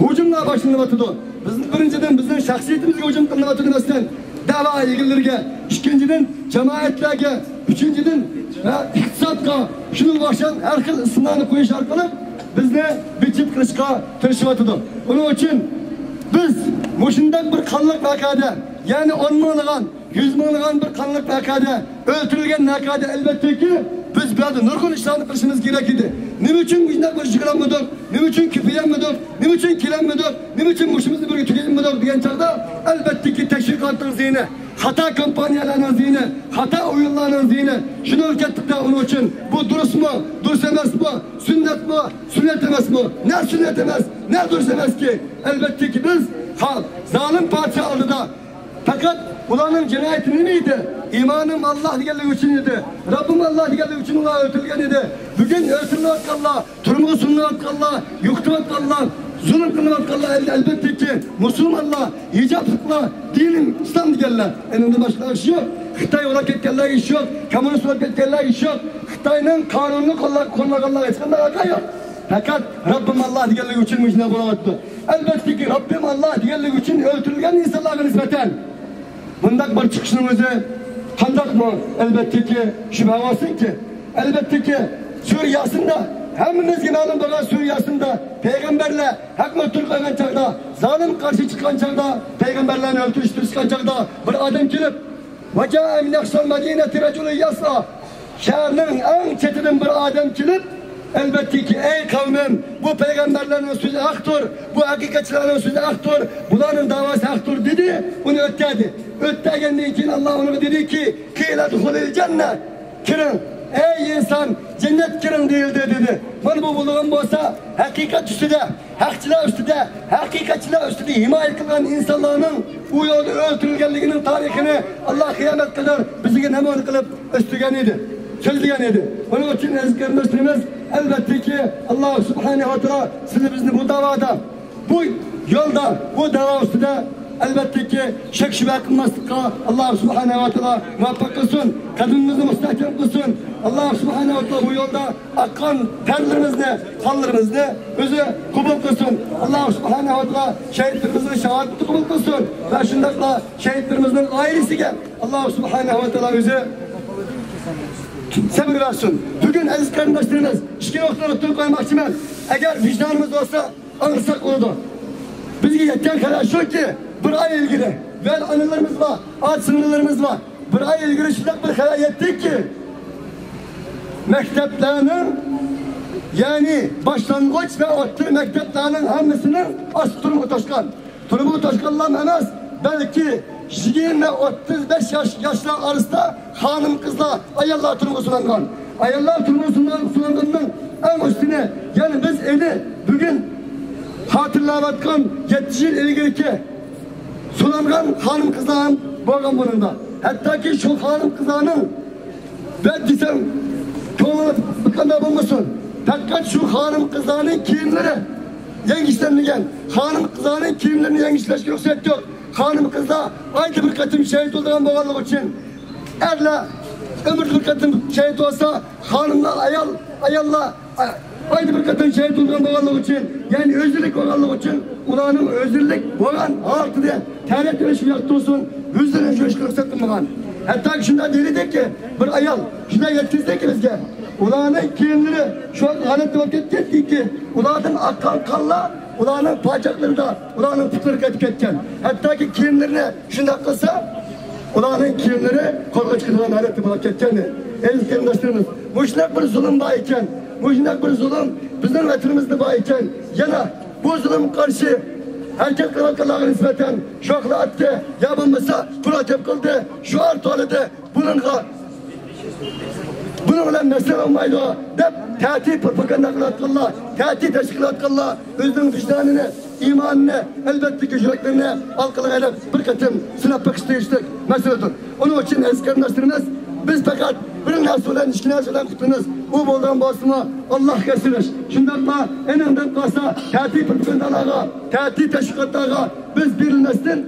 ھۇجۇملار باشلىنىۋاتىدۇ. بىز، بىرىنچىدىن، بىزنىڭ شەخسىيىتىمىزگە ھۇجۇم قىلىنىۋاتىدۇ، مەسىلەن، دەۋا ئىگىلىرىگە. ئىككىنچىدىن، جامائەتلەرگە. ئۈچىنچىدىن، ھە، ئىقتىسادقا، شۇنىڭغا ئوخشاش ھەر خىل ئىسىملارنى قويۇش ئارقىلىق بىزنى بىت-بىت قىلىشقا تىرىشىۋاتىدۇ. ئۇنىڭ ئۈچۈن بىز مۇشۇنداق بىر قانلىق ۋەقەدە، يەنى ئون مىڭلىغان، يۈز مىڭلىغان بىر قانلىق ۋەقەدە، ئۆلتۈرۈلگەن ۋەقەدە، ئەلۋەتتىكى، بىز بۇ يەردە نۇرغۇن ئىشلارنى قىلىشىمىز كېرەك ئىدى. نېمە ئۈچۈن مۇشۇنداق بىر يىغىلالمىدۇق؟ نېمە ئۈچۈن كۆپىيەلمىدۇق؟ نېمە ئۈچۈن كېلەلمىدۇق؟ نېمە ئۈچۈن مۇشۇمىزنى بىرگە تۈگەتمىدۇق دېگەن چاغدا، ئەلۋەتتىكى، تەشۋىقاتنىڭ زىيىنى، خاتا كامپانىيەلەرنىڭ زىيىنى، خاتا ئويۇنلارنىڭ زىيىنى. شۇنىڭغا كەتتۇق-دە، ئۇنىڭ ئۈچۈن بۇ دۇرۇسمۇ، دۇرۇس ئەمەسمۇ، سۈننەتمۇ، سۈننەت ئەمەسمۇ، نە سۈننەت ئەمەس، نە دۇرۇس ئەمەسكى. ئەلۋەتتىكى، بىز خا-، زالىم پادىشاھ ئالدىدا پەقەت ئۇلارنىڭ جىنايىتى نېمە ئىدى؟ ئىمانىم ئاللا دېگەنلىكى ئۈچۈن ئىدى. رەببىم ئاللا دېگەنلىكى ئۈچۈن ئۇلار ئۆلتۈرۈلگەن ئىدى. بۈگۈن ئۆلتۈرۈلۈۋاتقانلار، تۈرمىگە سولىنىۋاتقانلار، يوقىتىۋاتقانلار، زۇلۇم قىلىنىۋاتقانلار، ئەل-، ئەلۋەتتىكى، مۇسۇلمانلار، ھىجابلىقلار، دىنىم ئىسلام دېگەنلەر. ئېنىڭدىن باشقا ئىش يوق. خىتاي ئۇلاپ كەتكەنلەرگە ئىش يوق. كوممۇنىست ئۇلاپ كەتكەنلەرگە ئىش يوق. خىتاينىڭ قانۇنىنى قوللا-، قوللىغانلارغا ھېچقانداق ھەققى يوق. پەقەت رەببىم ئاللا دېگەنلىكى ئۈچۈن مۇشۇنداق بولۇۋاتىدۇ. ئەلۋەتتىكى، رەببىم ئاللا دېگەنلىكى ئۈچۈن ئۆلتۈرۈلگەن ئىنسانلارغا نىسبەتەن بۇنداق بىر چىقىشنىڭ ئۆزى قانداقمۇ؟ ئەلۋەتتىكى، شۈبھە بولسۇنكى. ئەلۋەتتىكى، سۈرە ياسىندا، ھەممىمىزگە مەلۇم بولغان سۈرە ياسىندا پەيغەمبەرلەر ھەقنى ئۆتتۈرۈپ قويغان چاغدا، زالىم قارشى چىققان چاغدا، پەيغەمبەرلەرنى ئۆلتۈرۈشكە تىرىشقان چاغدا بىر ئادەم كېلىپ، وجاء من أقصى المدينة رجل يسعى. شەھەرنىڭ ئەڭ چېتىدىن بىر ئادەم كېلىپ، ئەلۋەتتىكى، ئەي قەۋمىم، بۇ پەيغەمبەرلەرنىڭ سۆزى ھەقتۇر، بۇ ھەقىقەتچىلەرنىڭ سۆزى ھەقتۇر، بۇلارنىڭ داۋاسى ھەقتۇر، دېدى، ئۇنى ئۆتتەردى. ئۆتتەرگەندىن كېيىن ئاللا ئۇنىڭغا دېدىكى، قيل ادخل الجنة، كىرىڭ، ئەي ئىنسان، جەننەتكە كىرىڭ دېيىلدى، دېدى. مانا بۇ بولغان بولسا، ھەقىقەت ئۈستىدە، ھەقچىلەر ئۈستىدە، ھەقىقەتچىلەر ئۈستىدە ھىمايە قىلغان ئىنسانلارنىڭ ئۇ يولدا ئۆلتۈرۈلگەنلىكىنىڭ تارىخىنى ئاللا قىيامەت قەدەر بىزگە نەمۇنە قىلىپ ئۆستۈرگەن ئىدى، سۆزلىگەن ئىدى. ئۇنىڭ ئۈچۈن ئەزىز قېرىنداشلىرىمىز، ئەلۋەتتىكى، ئاللا سۇبھانەھۇ ۋە تائالا سىزنى بىزنى بۇ داۋادا، بۇ يولدا، بۇ داۋا ئۈستىدە، ئەلۋەتتىكى، شەك-شۈبھە قىلماسلىققا ئاللا سۇبھانەھۇ ۋە تائالا مۇۋەپپەق قىلسۇن. قەدىمىمىزنى مۇستەھكەم قىلسۇن. ئاللا سۇبھانەھۇ ۋە تائالا بۇ يولدا ئاققان تەرلىرىمىزنى، قانلىرىمىزنى ئۆزى قوبۇل قىلسۇن. ئاللا سۇبھانەھۇ ۋە تائالا شەھىدلىرىمىزنىڭ شاھادىتىنى قوبۇل قىلسۇن ۋە شۇنداقلا شەھىدلىرىمىزنىڭ ئائىلىسىگە ئاللا سۇبھانەھۇ ۋە تائالا ئۆزى سەۋر بەرسۇن. بۈگۈن ئەزىز قېرىنداشلىرىمىز، ئىككى نۇقتىنى ئوتتۇرىغا قويماقچىمەن. ئەگەر ۋىجدانىمىز بولسا، ئاڭلىساق بولىدۇ. بىزگە يەتكەن خەۋەر شۇكى، بىر ئاي ئىلگىرى ۋە ئانىلىرىمىز بار، ئاچا-سىڭىللىرىمىز بار. بىر ئاي ئىلگىرى شۇنداق بىر خەۋەر يەتتىكى، مەكتەپلەرنىڭ، يەنى باشلانغۇچ ۋە ئوتتۇرا مەكتەپلەرنىڭ ھەممىسىنىڭ ئاستى تۇرۇبا توشقان. تۇرۇبا توشقانلام ئەمەس، بەلكى يىگىرمە، ئوتتۇز بەش ياش، ياشلار ئارىسىدا خانىم-قىزلار، ئاياللار تۇرمۇسى سۇنغان. ئاياللار تۇرمۇسى سۇنغاننىڭ ئەڭ ئۈستىنى، يەنى بىز ئەنە بۈگۈن خاتىرىلەۋاتقان يەتتە يىل ئىلگىرىكى سۇنغان خانىم-قىزلار ھەم بولغان بۇنىڭدا. ھەتتاكى شۇ خانىم-قىزلارنىڭ، بەك دېسەم، كۆڭلى قانداق بولمىسۇن، پەقەت شۇ خانىم-قىزلارنىڭ كىيىملىرى يەڭگىشلەنمىگەن. خانىم-قىزلارنىڭ كىيىملىرىنى يەڭگىشلەشكە رۇخسەت يوق. خانىم-قىزلار ئايدا بىر قېتىم شېھىت بولىدىغان بولغانلىقى ئۈچۈن، ئەرلەر ئۆمۈردە بىر قېتىم شېھىت بولسا، خانىملار، ئايال، ئاياللار ئايدا بىر قېتىم شېھىت بولغان بولغانلىقى ئۈچۈن، يەنى ئۆزلۈك بولغانلىقى ئۈچۈن، ئۇلارنىڭ ئۆزلۈك بولغان ھالىتىدە تەرەت قىلىش ياقتۇرسۇن، ئۆزلىرىنى يۇيۇشقا رۇخسەت قىلمىغان. ھەتتاكى شۇنداق دېدىكى، بىر ئايال شۇنداق يەتكۈزدىكى بىزگە، ئۇلارنىڭ كىيىملىرى شۇ ھالەتتە بولۇپ كەتكەنكى، ئۇلاردىن ئاققان قانلار ئۇلارنىڭ پاچاقلىرىدا، ئۇلارنىڭ پۇتلىرىغا قېتىپ كەتكەن. ھەتتاكى كىيىملىرىنى شۇنداق قىلسا، ئۇلارنىڭ كىيىملىرى قولغا چىقىدىغان ھالەتتە بولۇپ كەتكەن. ئەزىز قېرىنداشلىرىمىز، مۇشۇنداق بىر زۇلۇم بار ئىكەن، مۇشۇنداق بىر زۇلۇم بىزنىڭ ۋەتىنىمىزدە بار ئىكەن، يەنە بۇ زۇلۇمغا قارشى ھەرىكەت قىلىۋاتقانلارغا نىسبەتەن شوخلا ئاتتى، يا بولمىسا پۇل ئاجەپ قىلدى، شوئار تولىدى، بۇنىڭغا، بۇنىڭ بىلەن مەسىلە بولمايدۇ دەپ، تەتۈر پروپاگاندا قىلىۋاتقانلار، تەتۈر تەشۋىق قىلىۋاتقانلار ئۆزىنىڭ ۋىجدانىنى، ئىمانىنى، ئەلۋەتتىكى يۈرەكلىرىنى ھالقىغا ئېلىپ بىر قېتىم سىناپ بېقىش تېگىشلىك مەسىلىدۇر. ئۇنىڭ ئۈچۈن ئەزىز قېرىنداشلىرىمىز، بىز پەقەت بىر نەرسە بىلەن، ئىككى نەرسە بىلەن قۇتۇلىمىز. ئۇ بولغان بولسىمۇ، ئاللاھقا يەتسىنىش. شۇنداقلا ئېنىڭدىن قالسا، تەتۈر پروپاگاندىلارغا، تەتۈر تەشۋىقاتلارغا بىز بېرىلمەستىن،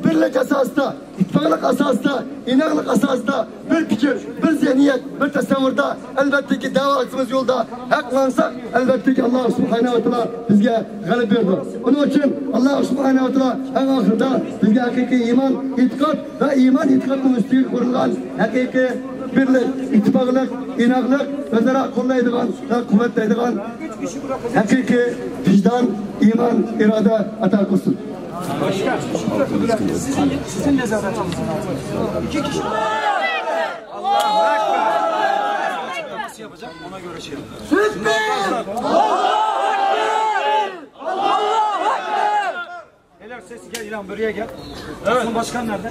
بىرلىك ئاساسىدا، ئىتتىپاقلىق ئاساسىدا، ئىناقلىق ئاساسىدا بىر پىكىر، بىر زېھنىيەت، بىر تەسەۋۋۇردا، ئەلۋەتتىكى، دەۋا قىلىشىمىز يولىدا ھەقلەنسەك، ئەلۋەتتىكى، ئاللا سۇبھانەھۇ ۋە تائالا بىزگە غەلىبە بېرىدۇ. ئۇنىڭ ئۈچۈن ئاللا سۇبھانەھۇ ۋە تائالا ئەڭ ئاخىرىدا بىزگە ھەقىقىي ئىمان، ئېتىقاد ۋە ئىمان ئېتىقادنىڭ ئۈستىگە قۇرۇلغان ھەقىقىي بىرلىك، ئىتتىپاقلىق، ئىناقلىق، ئۆزئارا قوللايدىغان ۋە قۇۋۋەتلەيدىغان ھەقىقىي ۋىجدان، ئىمان، ئىرادە ئاتا قىلسۇن. Beyler, ses gel İlhan, buraya gel. Evet. Hasan Başkan nerede?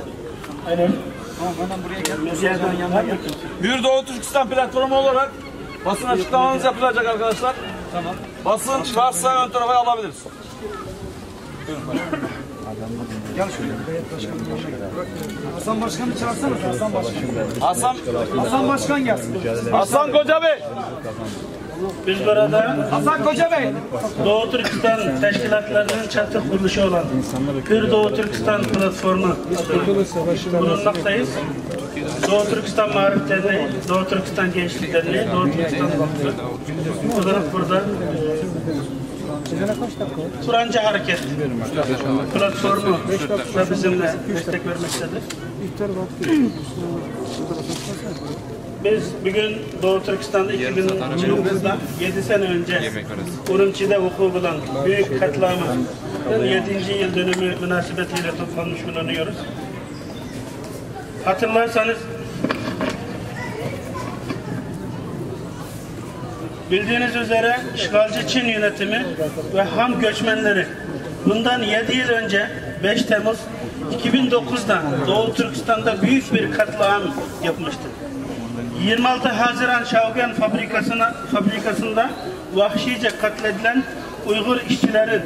Aynen. Tamam, hemen buraya gel. Biz yerden yanına gel. Bir Doğu Türkistan platformu olarak basın açıklamamız yapılacak arkadaşlar. Tamam. Basın varsa ön tarafa alabiliriz. Gel şöyle. Hasan Başkan'ı çağırsana. Hasan Başkan. Hasan, Hasan Başkan gelsin. Hasan Koca Bey. Biz burada Hasan Koca Bey. Doğu Türkistan teşkilatlarının çatı kuruluşu olan Pür Doğu Türkistan platformu bulunmaktayız. Doğu Türkistan Maarif Derneği, Doğu Türkistan Gençlik Derneği, Doğu Türkistan Vakfı olarak burada Kur'ancı Hareket platformu da bizimle destek vermektedir. Biz bugün Doğu Türkistan'da iki bin on dokuzda, yedi sene önce Urumçi'de vuku bulan büyük katliamın yedinci yıl dönümü münasebetiyle toplanmış bulunuyoruz. Hatırlarsanız, bildiğiniz üzere işgalci Çin yönetimi ve Han göçmenleri bundan yedi yıl önce, beş Temmuz iki bin dokuzda Doğu Türkistan'da büyük bir katliam yapmıştı. Yirmi altı Haziran Şaogen fabrikasına, fabrikasında vahşice katledilen Uygur işçilerin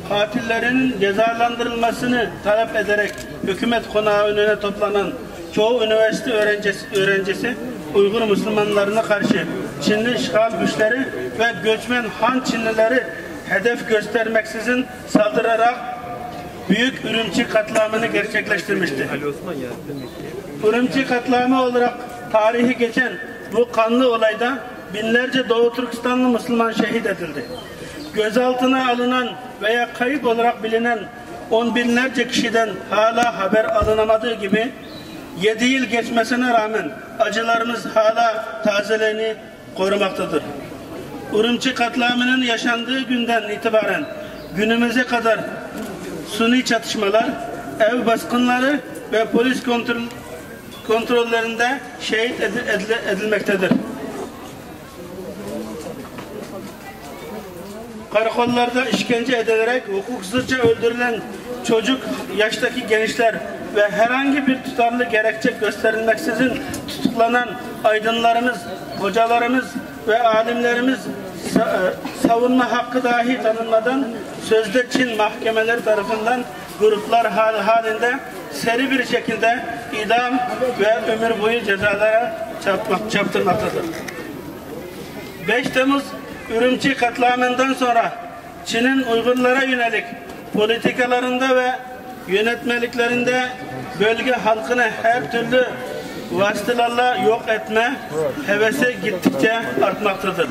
katillerinin cezalandırılmasını talep ederek hükümet konağı önüne toplanan çoğu üniversite öğrencisi, öğrencisi Uygur Müslümanlarına karşı Çinli işgal güçleri ve göçmen Han Çinlileri hedef göstermeksizin saldırarak büyük Ürümçi katliamını gerçekleştirmişti. Ürümçi katliamı olarak tarihi geçen bu kanlı olayda binlerce Doğu Türkistanlı Müslüman şehit edildi. Gözaltına alınan veya kayıp olarak bilinen on binlerce kişiden hala haber alınamadığı gibi, yedi yıl geçmesine rağmen acılarımız hala tazeliğini korumaktadır. Urumçi katliamının yaşandığı günden itibaren günümüze kadar سۇنئىي چاتىشمىلار، ئەۋ باسقۇنلىرى ۋە پولىس كونترول، كونتروللىرىندا شېھىت ئېدىل-، ئېدىل-، ئېدىلمەكتىدۇر. Karakollarda işkence edilerek hukuksuzca öldürülen çocuk yaştaki gençler ve herhangi bir tutarlı gerekçe gösterilmeksizin tutuklanan aydınlarımız, hocalarımız ve alimlerimiz sa-, e, savunma hakkı dahi tanınmadan sözde Çin mahkemeleri tarafından gruplar hal-, halinde seri bir şekilde idam ve ömür boyu cezalara çarpmak, çarptırmaktadır. Beş Temmuz Ürümçi katliamından sonra Çin'in Uygurlara yönelik politikalarında ve yönetmeliklerinde bölge halkını her türlü vasıtalarla yok etme hevesi gittikçe artmaktadır.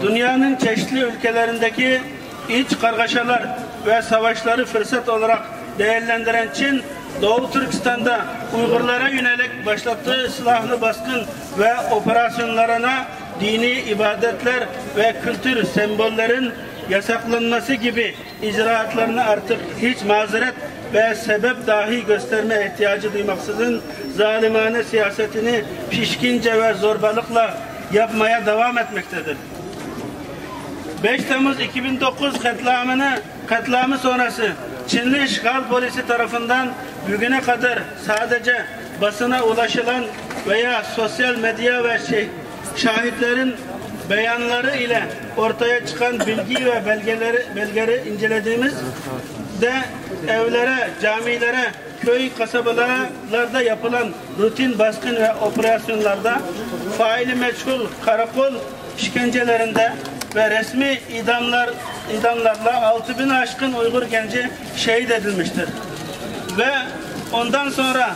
Dünyanın çeşitli ülkelerindeki iç kargaşalar ve savaşları fırsat olarak değerlendiren Çin, Doğu Türkistan'da Uygurlara yönelik başlattığı silahlı baskın ve operasyonlarına dini ibadetler ve kültür sembollerin yasaklanması gibi icraatlarını artık hiç mazeret ve sebep dahi gösterme ihtiyacı duymaksızın zalimane siyasetini pişkince ve zorbalıkla yapmaya devam etmektedir. Beş Temmuz iki bin dokuz katliamını, katliamı sonrası Çinli işgal polisi tarafından bugüne kadar sadece basına ulaşılan veya sosyal medya ve şey, şahitlerin beyanları ile ortaya çıkan bilgi ve belgeleri, belgeleri incelediğimizde evlere, camilere, köy, kasabalarda yapılan rutin baskın ve operasyonlarda faili meçhul karakol işkencelerinde ve resmi idamlar, idamlarla altı bin aşkın Uygur genci şehit edilmiştir. Ve ondan sonra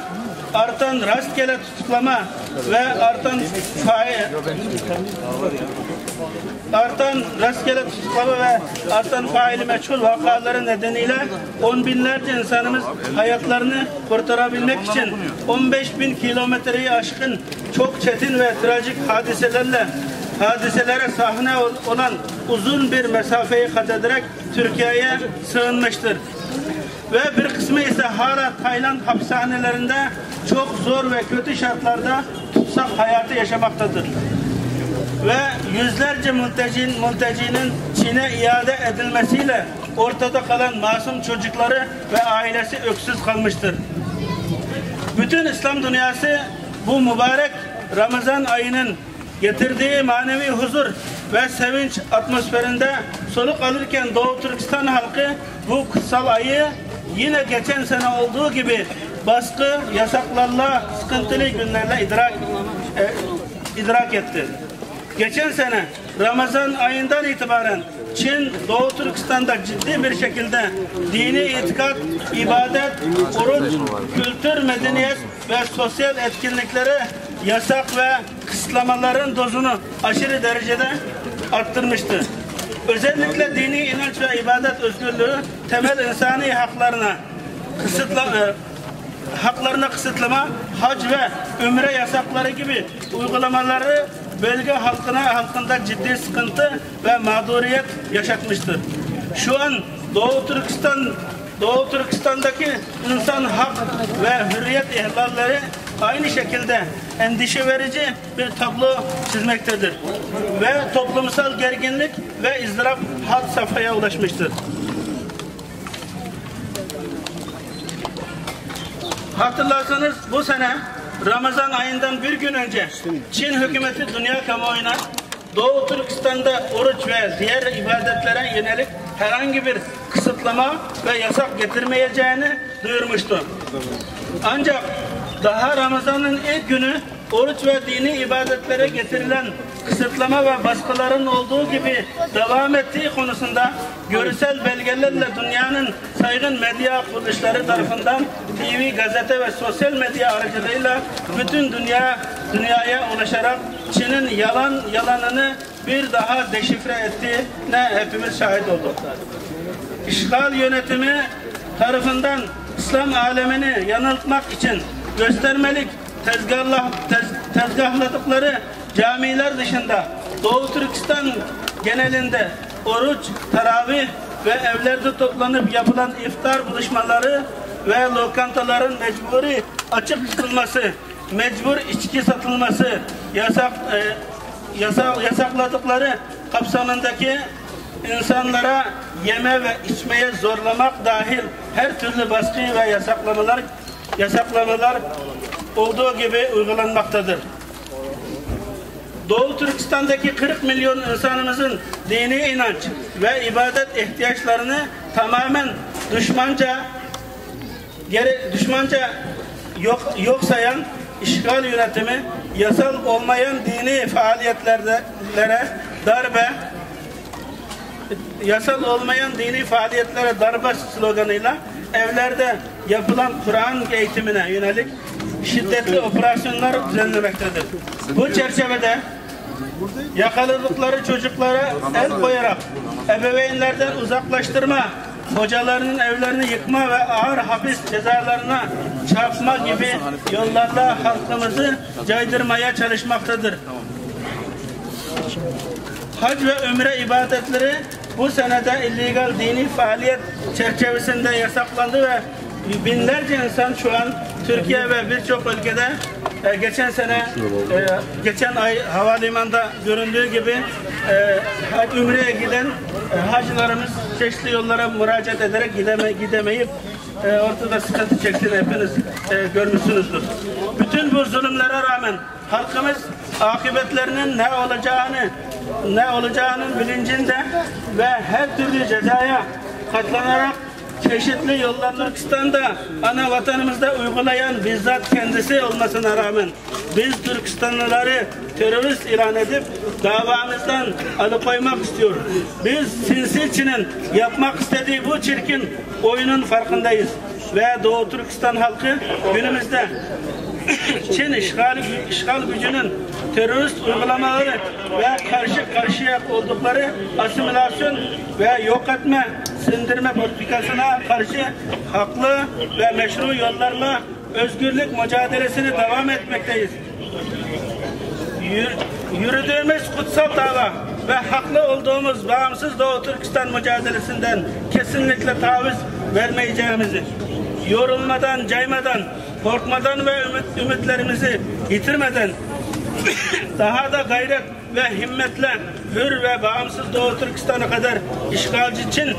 artan rastgele tutuklama ve artan fail, artan rastgele tutuklama ve artan faili meçhul vakaları nedeniyle on binlerce insanımız hayatlarını kurtarabilmek için on beş bin kilometreyi aşkın çok çetin ve trajik hadiselerle, hadiselere sahne ol-, olan uzun bir mesafeyi kat ederek Türkiye'ye sığınmıştır. Ve bir kısmı ise hala Tayland hapishanelerinde çok zor ve kötü şartlarda tutsak hayatı yaşamaktadır. Ve yüzlerce mültecin-, mültecinin Çin'e iade edilmesiyle ortada kalan masum çocukları ve ailesi öksüz kalmıştır. Bütün İslam dünyası bu mübarek Ramazan ayının getirdiği manevi huzur ve sevinç atmosferinde soluk alırken Doğu Türkistan halkı bu kutsal ayı yine geçen sene olduğu gibi baskı, yasaklarla, sıkıntılı günlerle idrak, e, idrak etti. Geçen sene Ramazan ayından itibaren Çin, Doğu Türkistan'da ciddi bir şekilde dini itikat, ibadet, oruç, kültür, medeniyet ve sosyal etkinliklere yasak ve kısıtlamaların dozunu aşırı derecede arttırmıştı. Özellikle dini inanç ve ibadet özgürlüğü temel insani haklarına kısıtla-, e, haklarına kısıtlama, hac ve ümre yasakları gibi uygulamaları bölge halkına, halkında ciddi sıkıntı ve mağduriyet yaşatmıştır. Şu an Doğu Türkistan, Doğu Türkistan'daki insan hak ve hürriyet ihlalleri aynı şekilde endişe verici bir tablo çizmektedir ve toplumsal gerginlik ve ızdırap had safhaya ulaşmıştır. Hatırlarsanız, bu sene Ramazan ayından bir gün önce Çin hükümeti dünya kamuoyuna Doğu Türkistan'da oruç ve diğer ibadetlere yönelik herhangi bir kısıtlama ve yasak getirmeyeceğini duyurmuştu. Ancak daha Ramazan'ın ilk günü oruç ve dini ibadetlere getirilen kısıtlama ve baskıların olduğu gibi devam ettiği konusunda görsel belgelerle dünyanın saygın medya kuruluşları tarafından T V, gazete ve sosyal medya aracılığıyla bütün dünya dünyaya ulaşarak Çin'in yalan yalanını bir daha deşifre ettiğine hepimiz şahit olduk. İşgal yönetimi tarafından İslam alemini yanıltmak için göstermelik tezgahla-, tez-, tezgahladıkları camiler dışında Doğu Türkistan genelinde oruç, taravih, ve evlerde toplanıp yapılan iftar buluşmaları ve lokantaların mecburi açık tutulması, mecbur içki satılması, yasak, e, yasa-, yasakladıkları kapsamındaki insanlara yeme ve içmeye zorlamak dahil her türlü baskı ve yasaklamalar, yasaklamalar olduğu gibi uygulanmaktadır. Doğu Türkistan'daki kırk milyon insanımızın dini inanç ve ibadet ihtiyaçlarını tamamen düşmanca, gere-, düşmanca yok, yok sayan işgal yönetimi yasal olmayan dini faaliyetlerde darbe, yasal olmayan dini faaliyetlere darbe sloganıyla evlerde yapılan Kur'an eğitimine yönelik şiddetli operasyonlar düzenlemektedir. Bu çerçevede yakaladıkları çocuklara el koyarak ebeveynlerden uzaklaştırma, hocalarının evlerini yıkma ve ağır hapis cezalarına çarpma gibi yollarla halkımızı caydırmaya çalışmaktadır. Hac ve ümre ibadetleri bu senede illegal dini faaliyet çerçevesinde yasaklandı ve binlerce insan şu an Türkiye ve birçok ülkede, e, geçen sene, e, geçen ay havalimanında göründüğü gibi, e, ha-, ümreye giden, e, hacılarımız çeşitli yollara müracaat ederek gideme-, gidemeyip, e, ortada sıkıntı çektiğini hepiniz, e, görmüşsünüzdür. Bütün bu zulümlere rağmen halkımız akıbetlerinin ne olacağını, ne olacağının bilincinde ve her türlü cezaya katlanarak çeşitli yollar Türkistan'da, ana vatanımızda uygulayan bizzat kendisi olmasına rağmen biz Türkistanlıları terörist ilan edip davamızdan alıkoymak istiyor. Biz sinsi Çin'in yapmak istediği bu çirkin oyunun farkındayız. Ve Doğu Türkistan halkı günümüzde Çin işgal, işgal gücünün terörist uygulamaları ve karşı karşıya oldukları asimilasyon ve yok etme, sindirme politikasına karşı haklı ve meşru yollarla özgürlük mücadelesini devam etmekteyiz. Yür-, yürüdüğümüz kutsal dava ve haklı olduğumuz bağımsız Doğu Türkistan mücadelesinden kesinlikle taviz vermeyeceğimizi, yorulmadan, caymadan, korkmadan ve ümit, ümitlerimizi yitirmeden daha da gayret ve himmetle hür ve bağımsız Doğu Türkistan'a kadar işgalci Çin,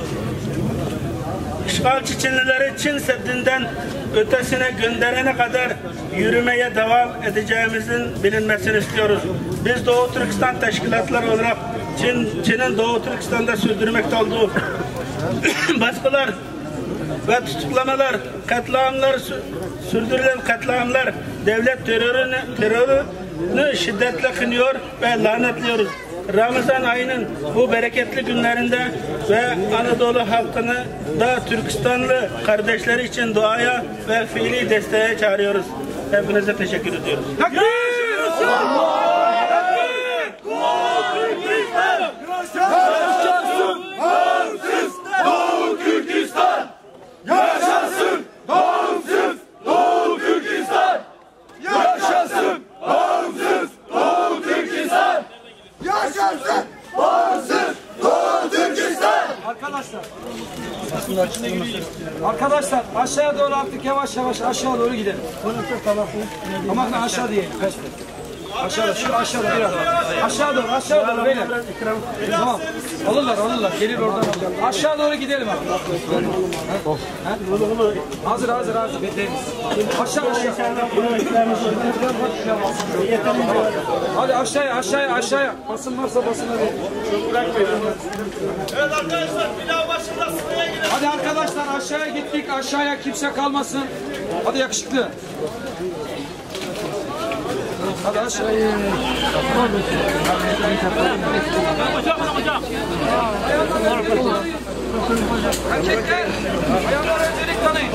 işgalci Çinlileri Çin Seddi'nden ötesine gönderene kadar yürümeye devam edeceğimizin bilinmesini istiyoruz. Biz Doğu Türkistan teşkilatları olarak Çin, Çin'in Doğu Türkistan'da sürdürmekte olduğu baskılar ve tutuklamalar, katliamlar, sü-, sürdürülen katliamlar, devlet terörünü, terörünü şiddetle kınıyor ve lanetliyoruz. Ramazan ayının bu bereketli günlerinde ve Anadolu halkını da Türkistanlı kardeşleri için duaya ve fiili desteğe çağırıyoruz. Hepinize teşekkür ediyoruz. Yaşasın bağımsız Doğu Türkistan! Yaşasın bağımsız Doğu Türkistan! Yaşasın bağımsız Doğu Türkistan! Yaşasın bağımsız Doğu Türkistan! Arkadaşlar. Arkadaşlar, aşağıya doğru artık yavaş yavaş aşağı doğru gidelim. Ama aşağı değil. Aşağıda, şu aşağıda biraz. Aşağı doğru, aşağı doğru beyler. Tamam. Alırlar, alırlar. Gelir oradan alırlar. Aşağı doğru gidelim abi. Ha? Hazır, hazır, hazır. Aşağı, aşağı. Hadi aşağıya, aşağıya, aşağıya. Basın varsa basın hadi. Evet arkadaşlar, bir daha başında sıraya girelim. Hadi arkadaşlar, aşağıya gittik. Aşağıya kimse kalmasın. Hadi yakışıklı. Hadi aşağı. Erkekler, bayanlara öncelik tanıyın.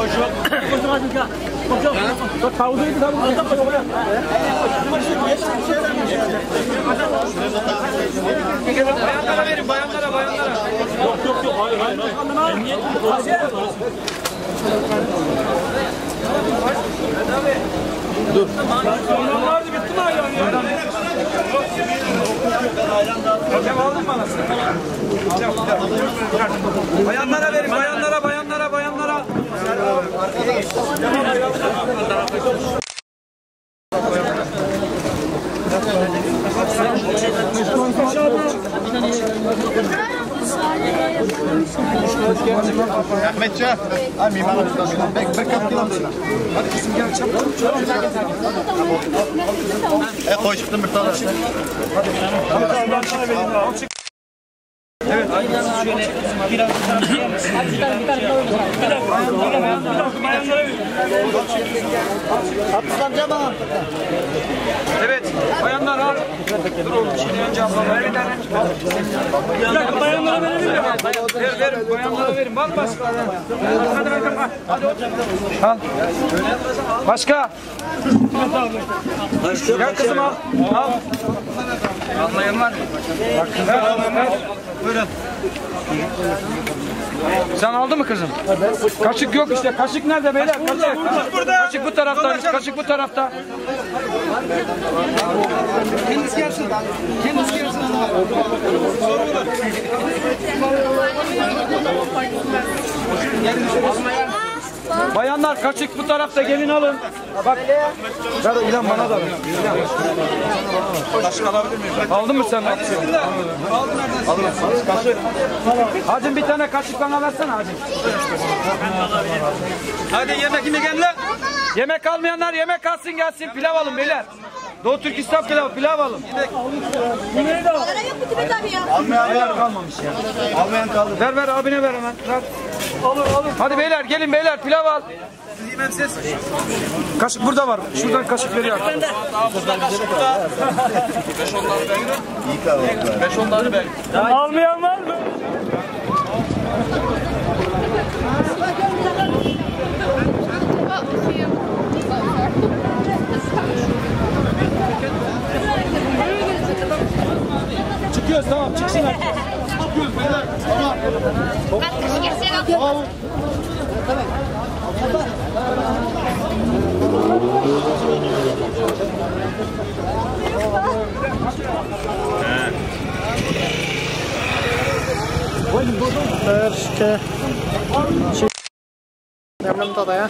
Bayanlara verin, bayanlara, bayanlara. Yok, yok, yok, hayır, hayır, hayır. Emniyet. Dur. Bayanlara verin, bayanlara, bayanlara, bayanlara. Rahmetçi. Ha, mimarlık. Bir, bir kat kilometre. E, koy çıktım bir tane. Evet, bayanlar al. Dur oğlum, şimdi önce ablalar. Bayanlara verelim mi? Ver, ver, bayanlara verin. Var mı başka? Al. Başka? Gel kızım, al. Al. Almayan var mı? Buyurun. Sen aldın mı kızım? Kaşık yok işte. Kaşık nerede beyler? Kaşık. Kaşık bu taraftaymış. Kaşık bu tarafta. Kendisi gelsin. Kendisi gelsin. Bayanlar, kaşık bu tarafta, gelin alın. Bak. Ver İlhan, bana da ver. İlhan. Aldın mı sen? Aldım. Hacım, bir tane kaşık bana versene hacım. Hadi yemek yemeyenler. Yemek almayanlar yemek alsın, gelsin, pilav alın beyler. Doğu Türkistan pilav, pilav alın. Para yok mu Tibet abi ya? Almayan kalmamış ya. Almayan kaldı. Ver, ver, abine ver hemen. Ver. Hadi beyler, gelin beyler, pilav al. Siz yemem siz. Kaşık burada var. Şuradan kaşık veriyor. Beş onları ben. Beş onları ben. Almayan var mı? Çıkıyoruz, tamam, çıksın herkes. Çıkıyoruz beyler. Tamam. Tamam. Ver işte. Memnun tada ya.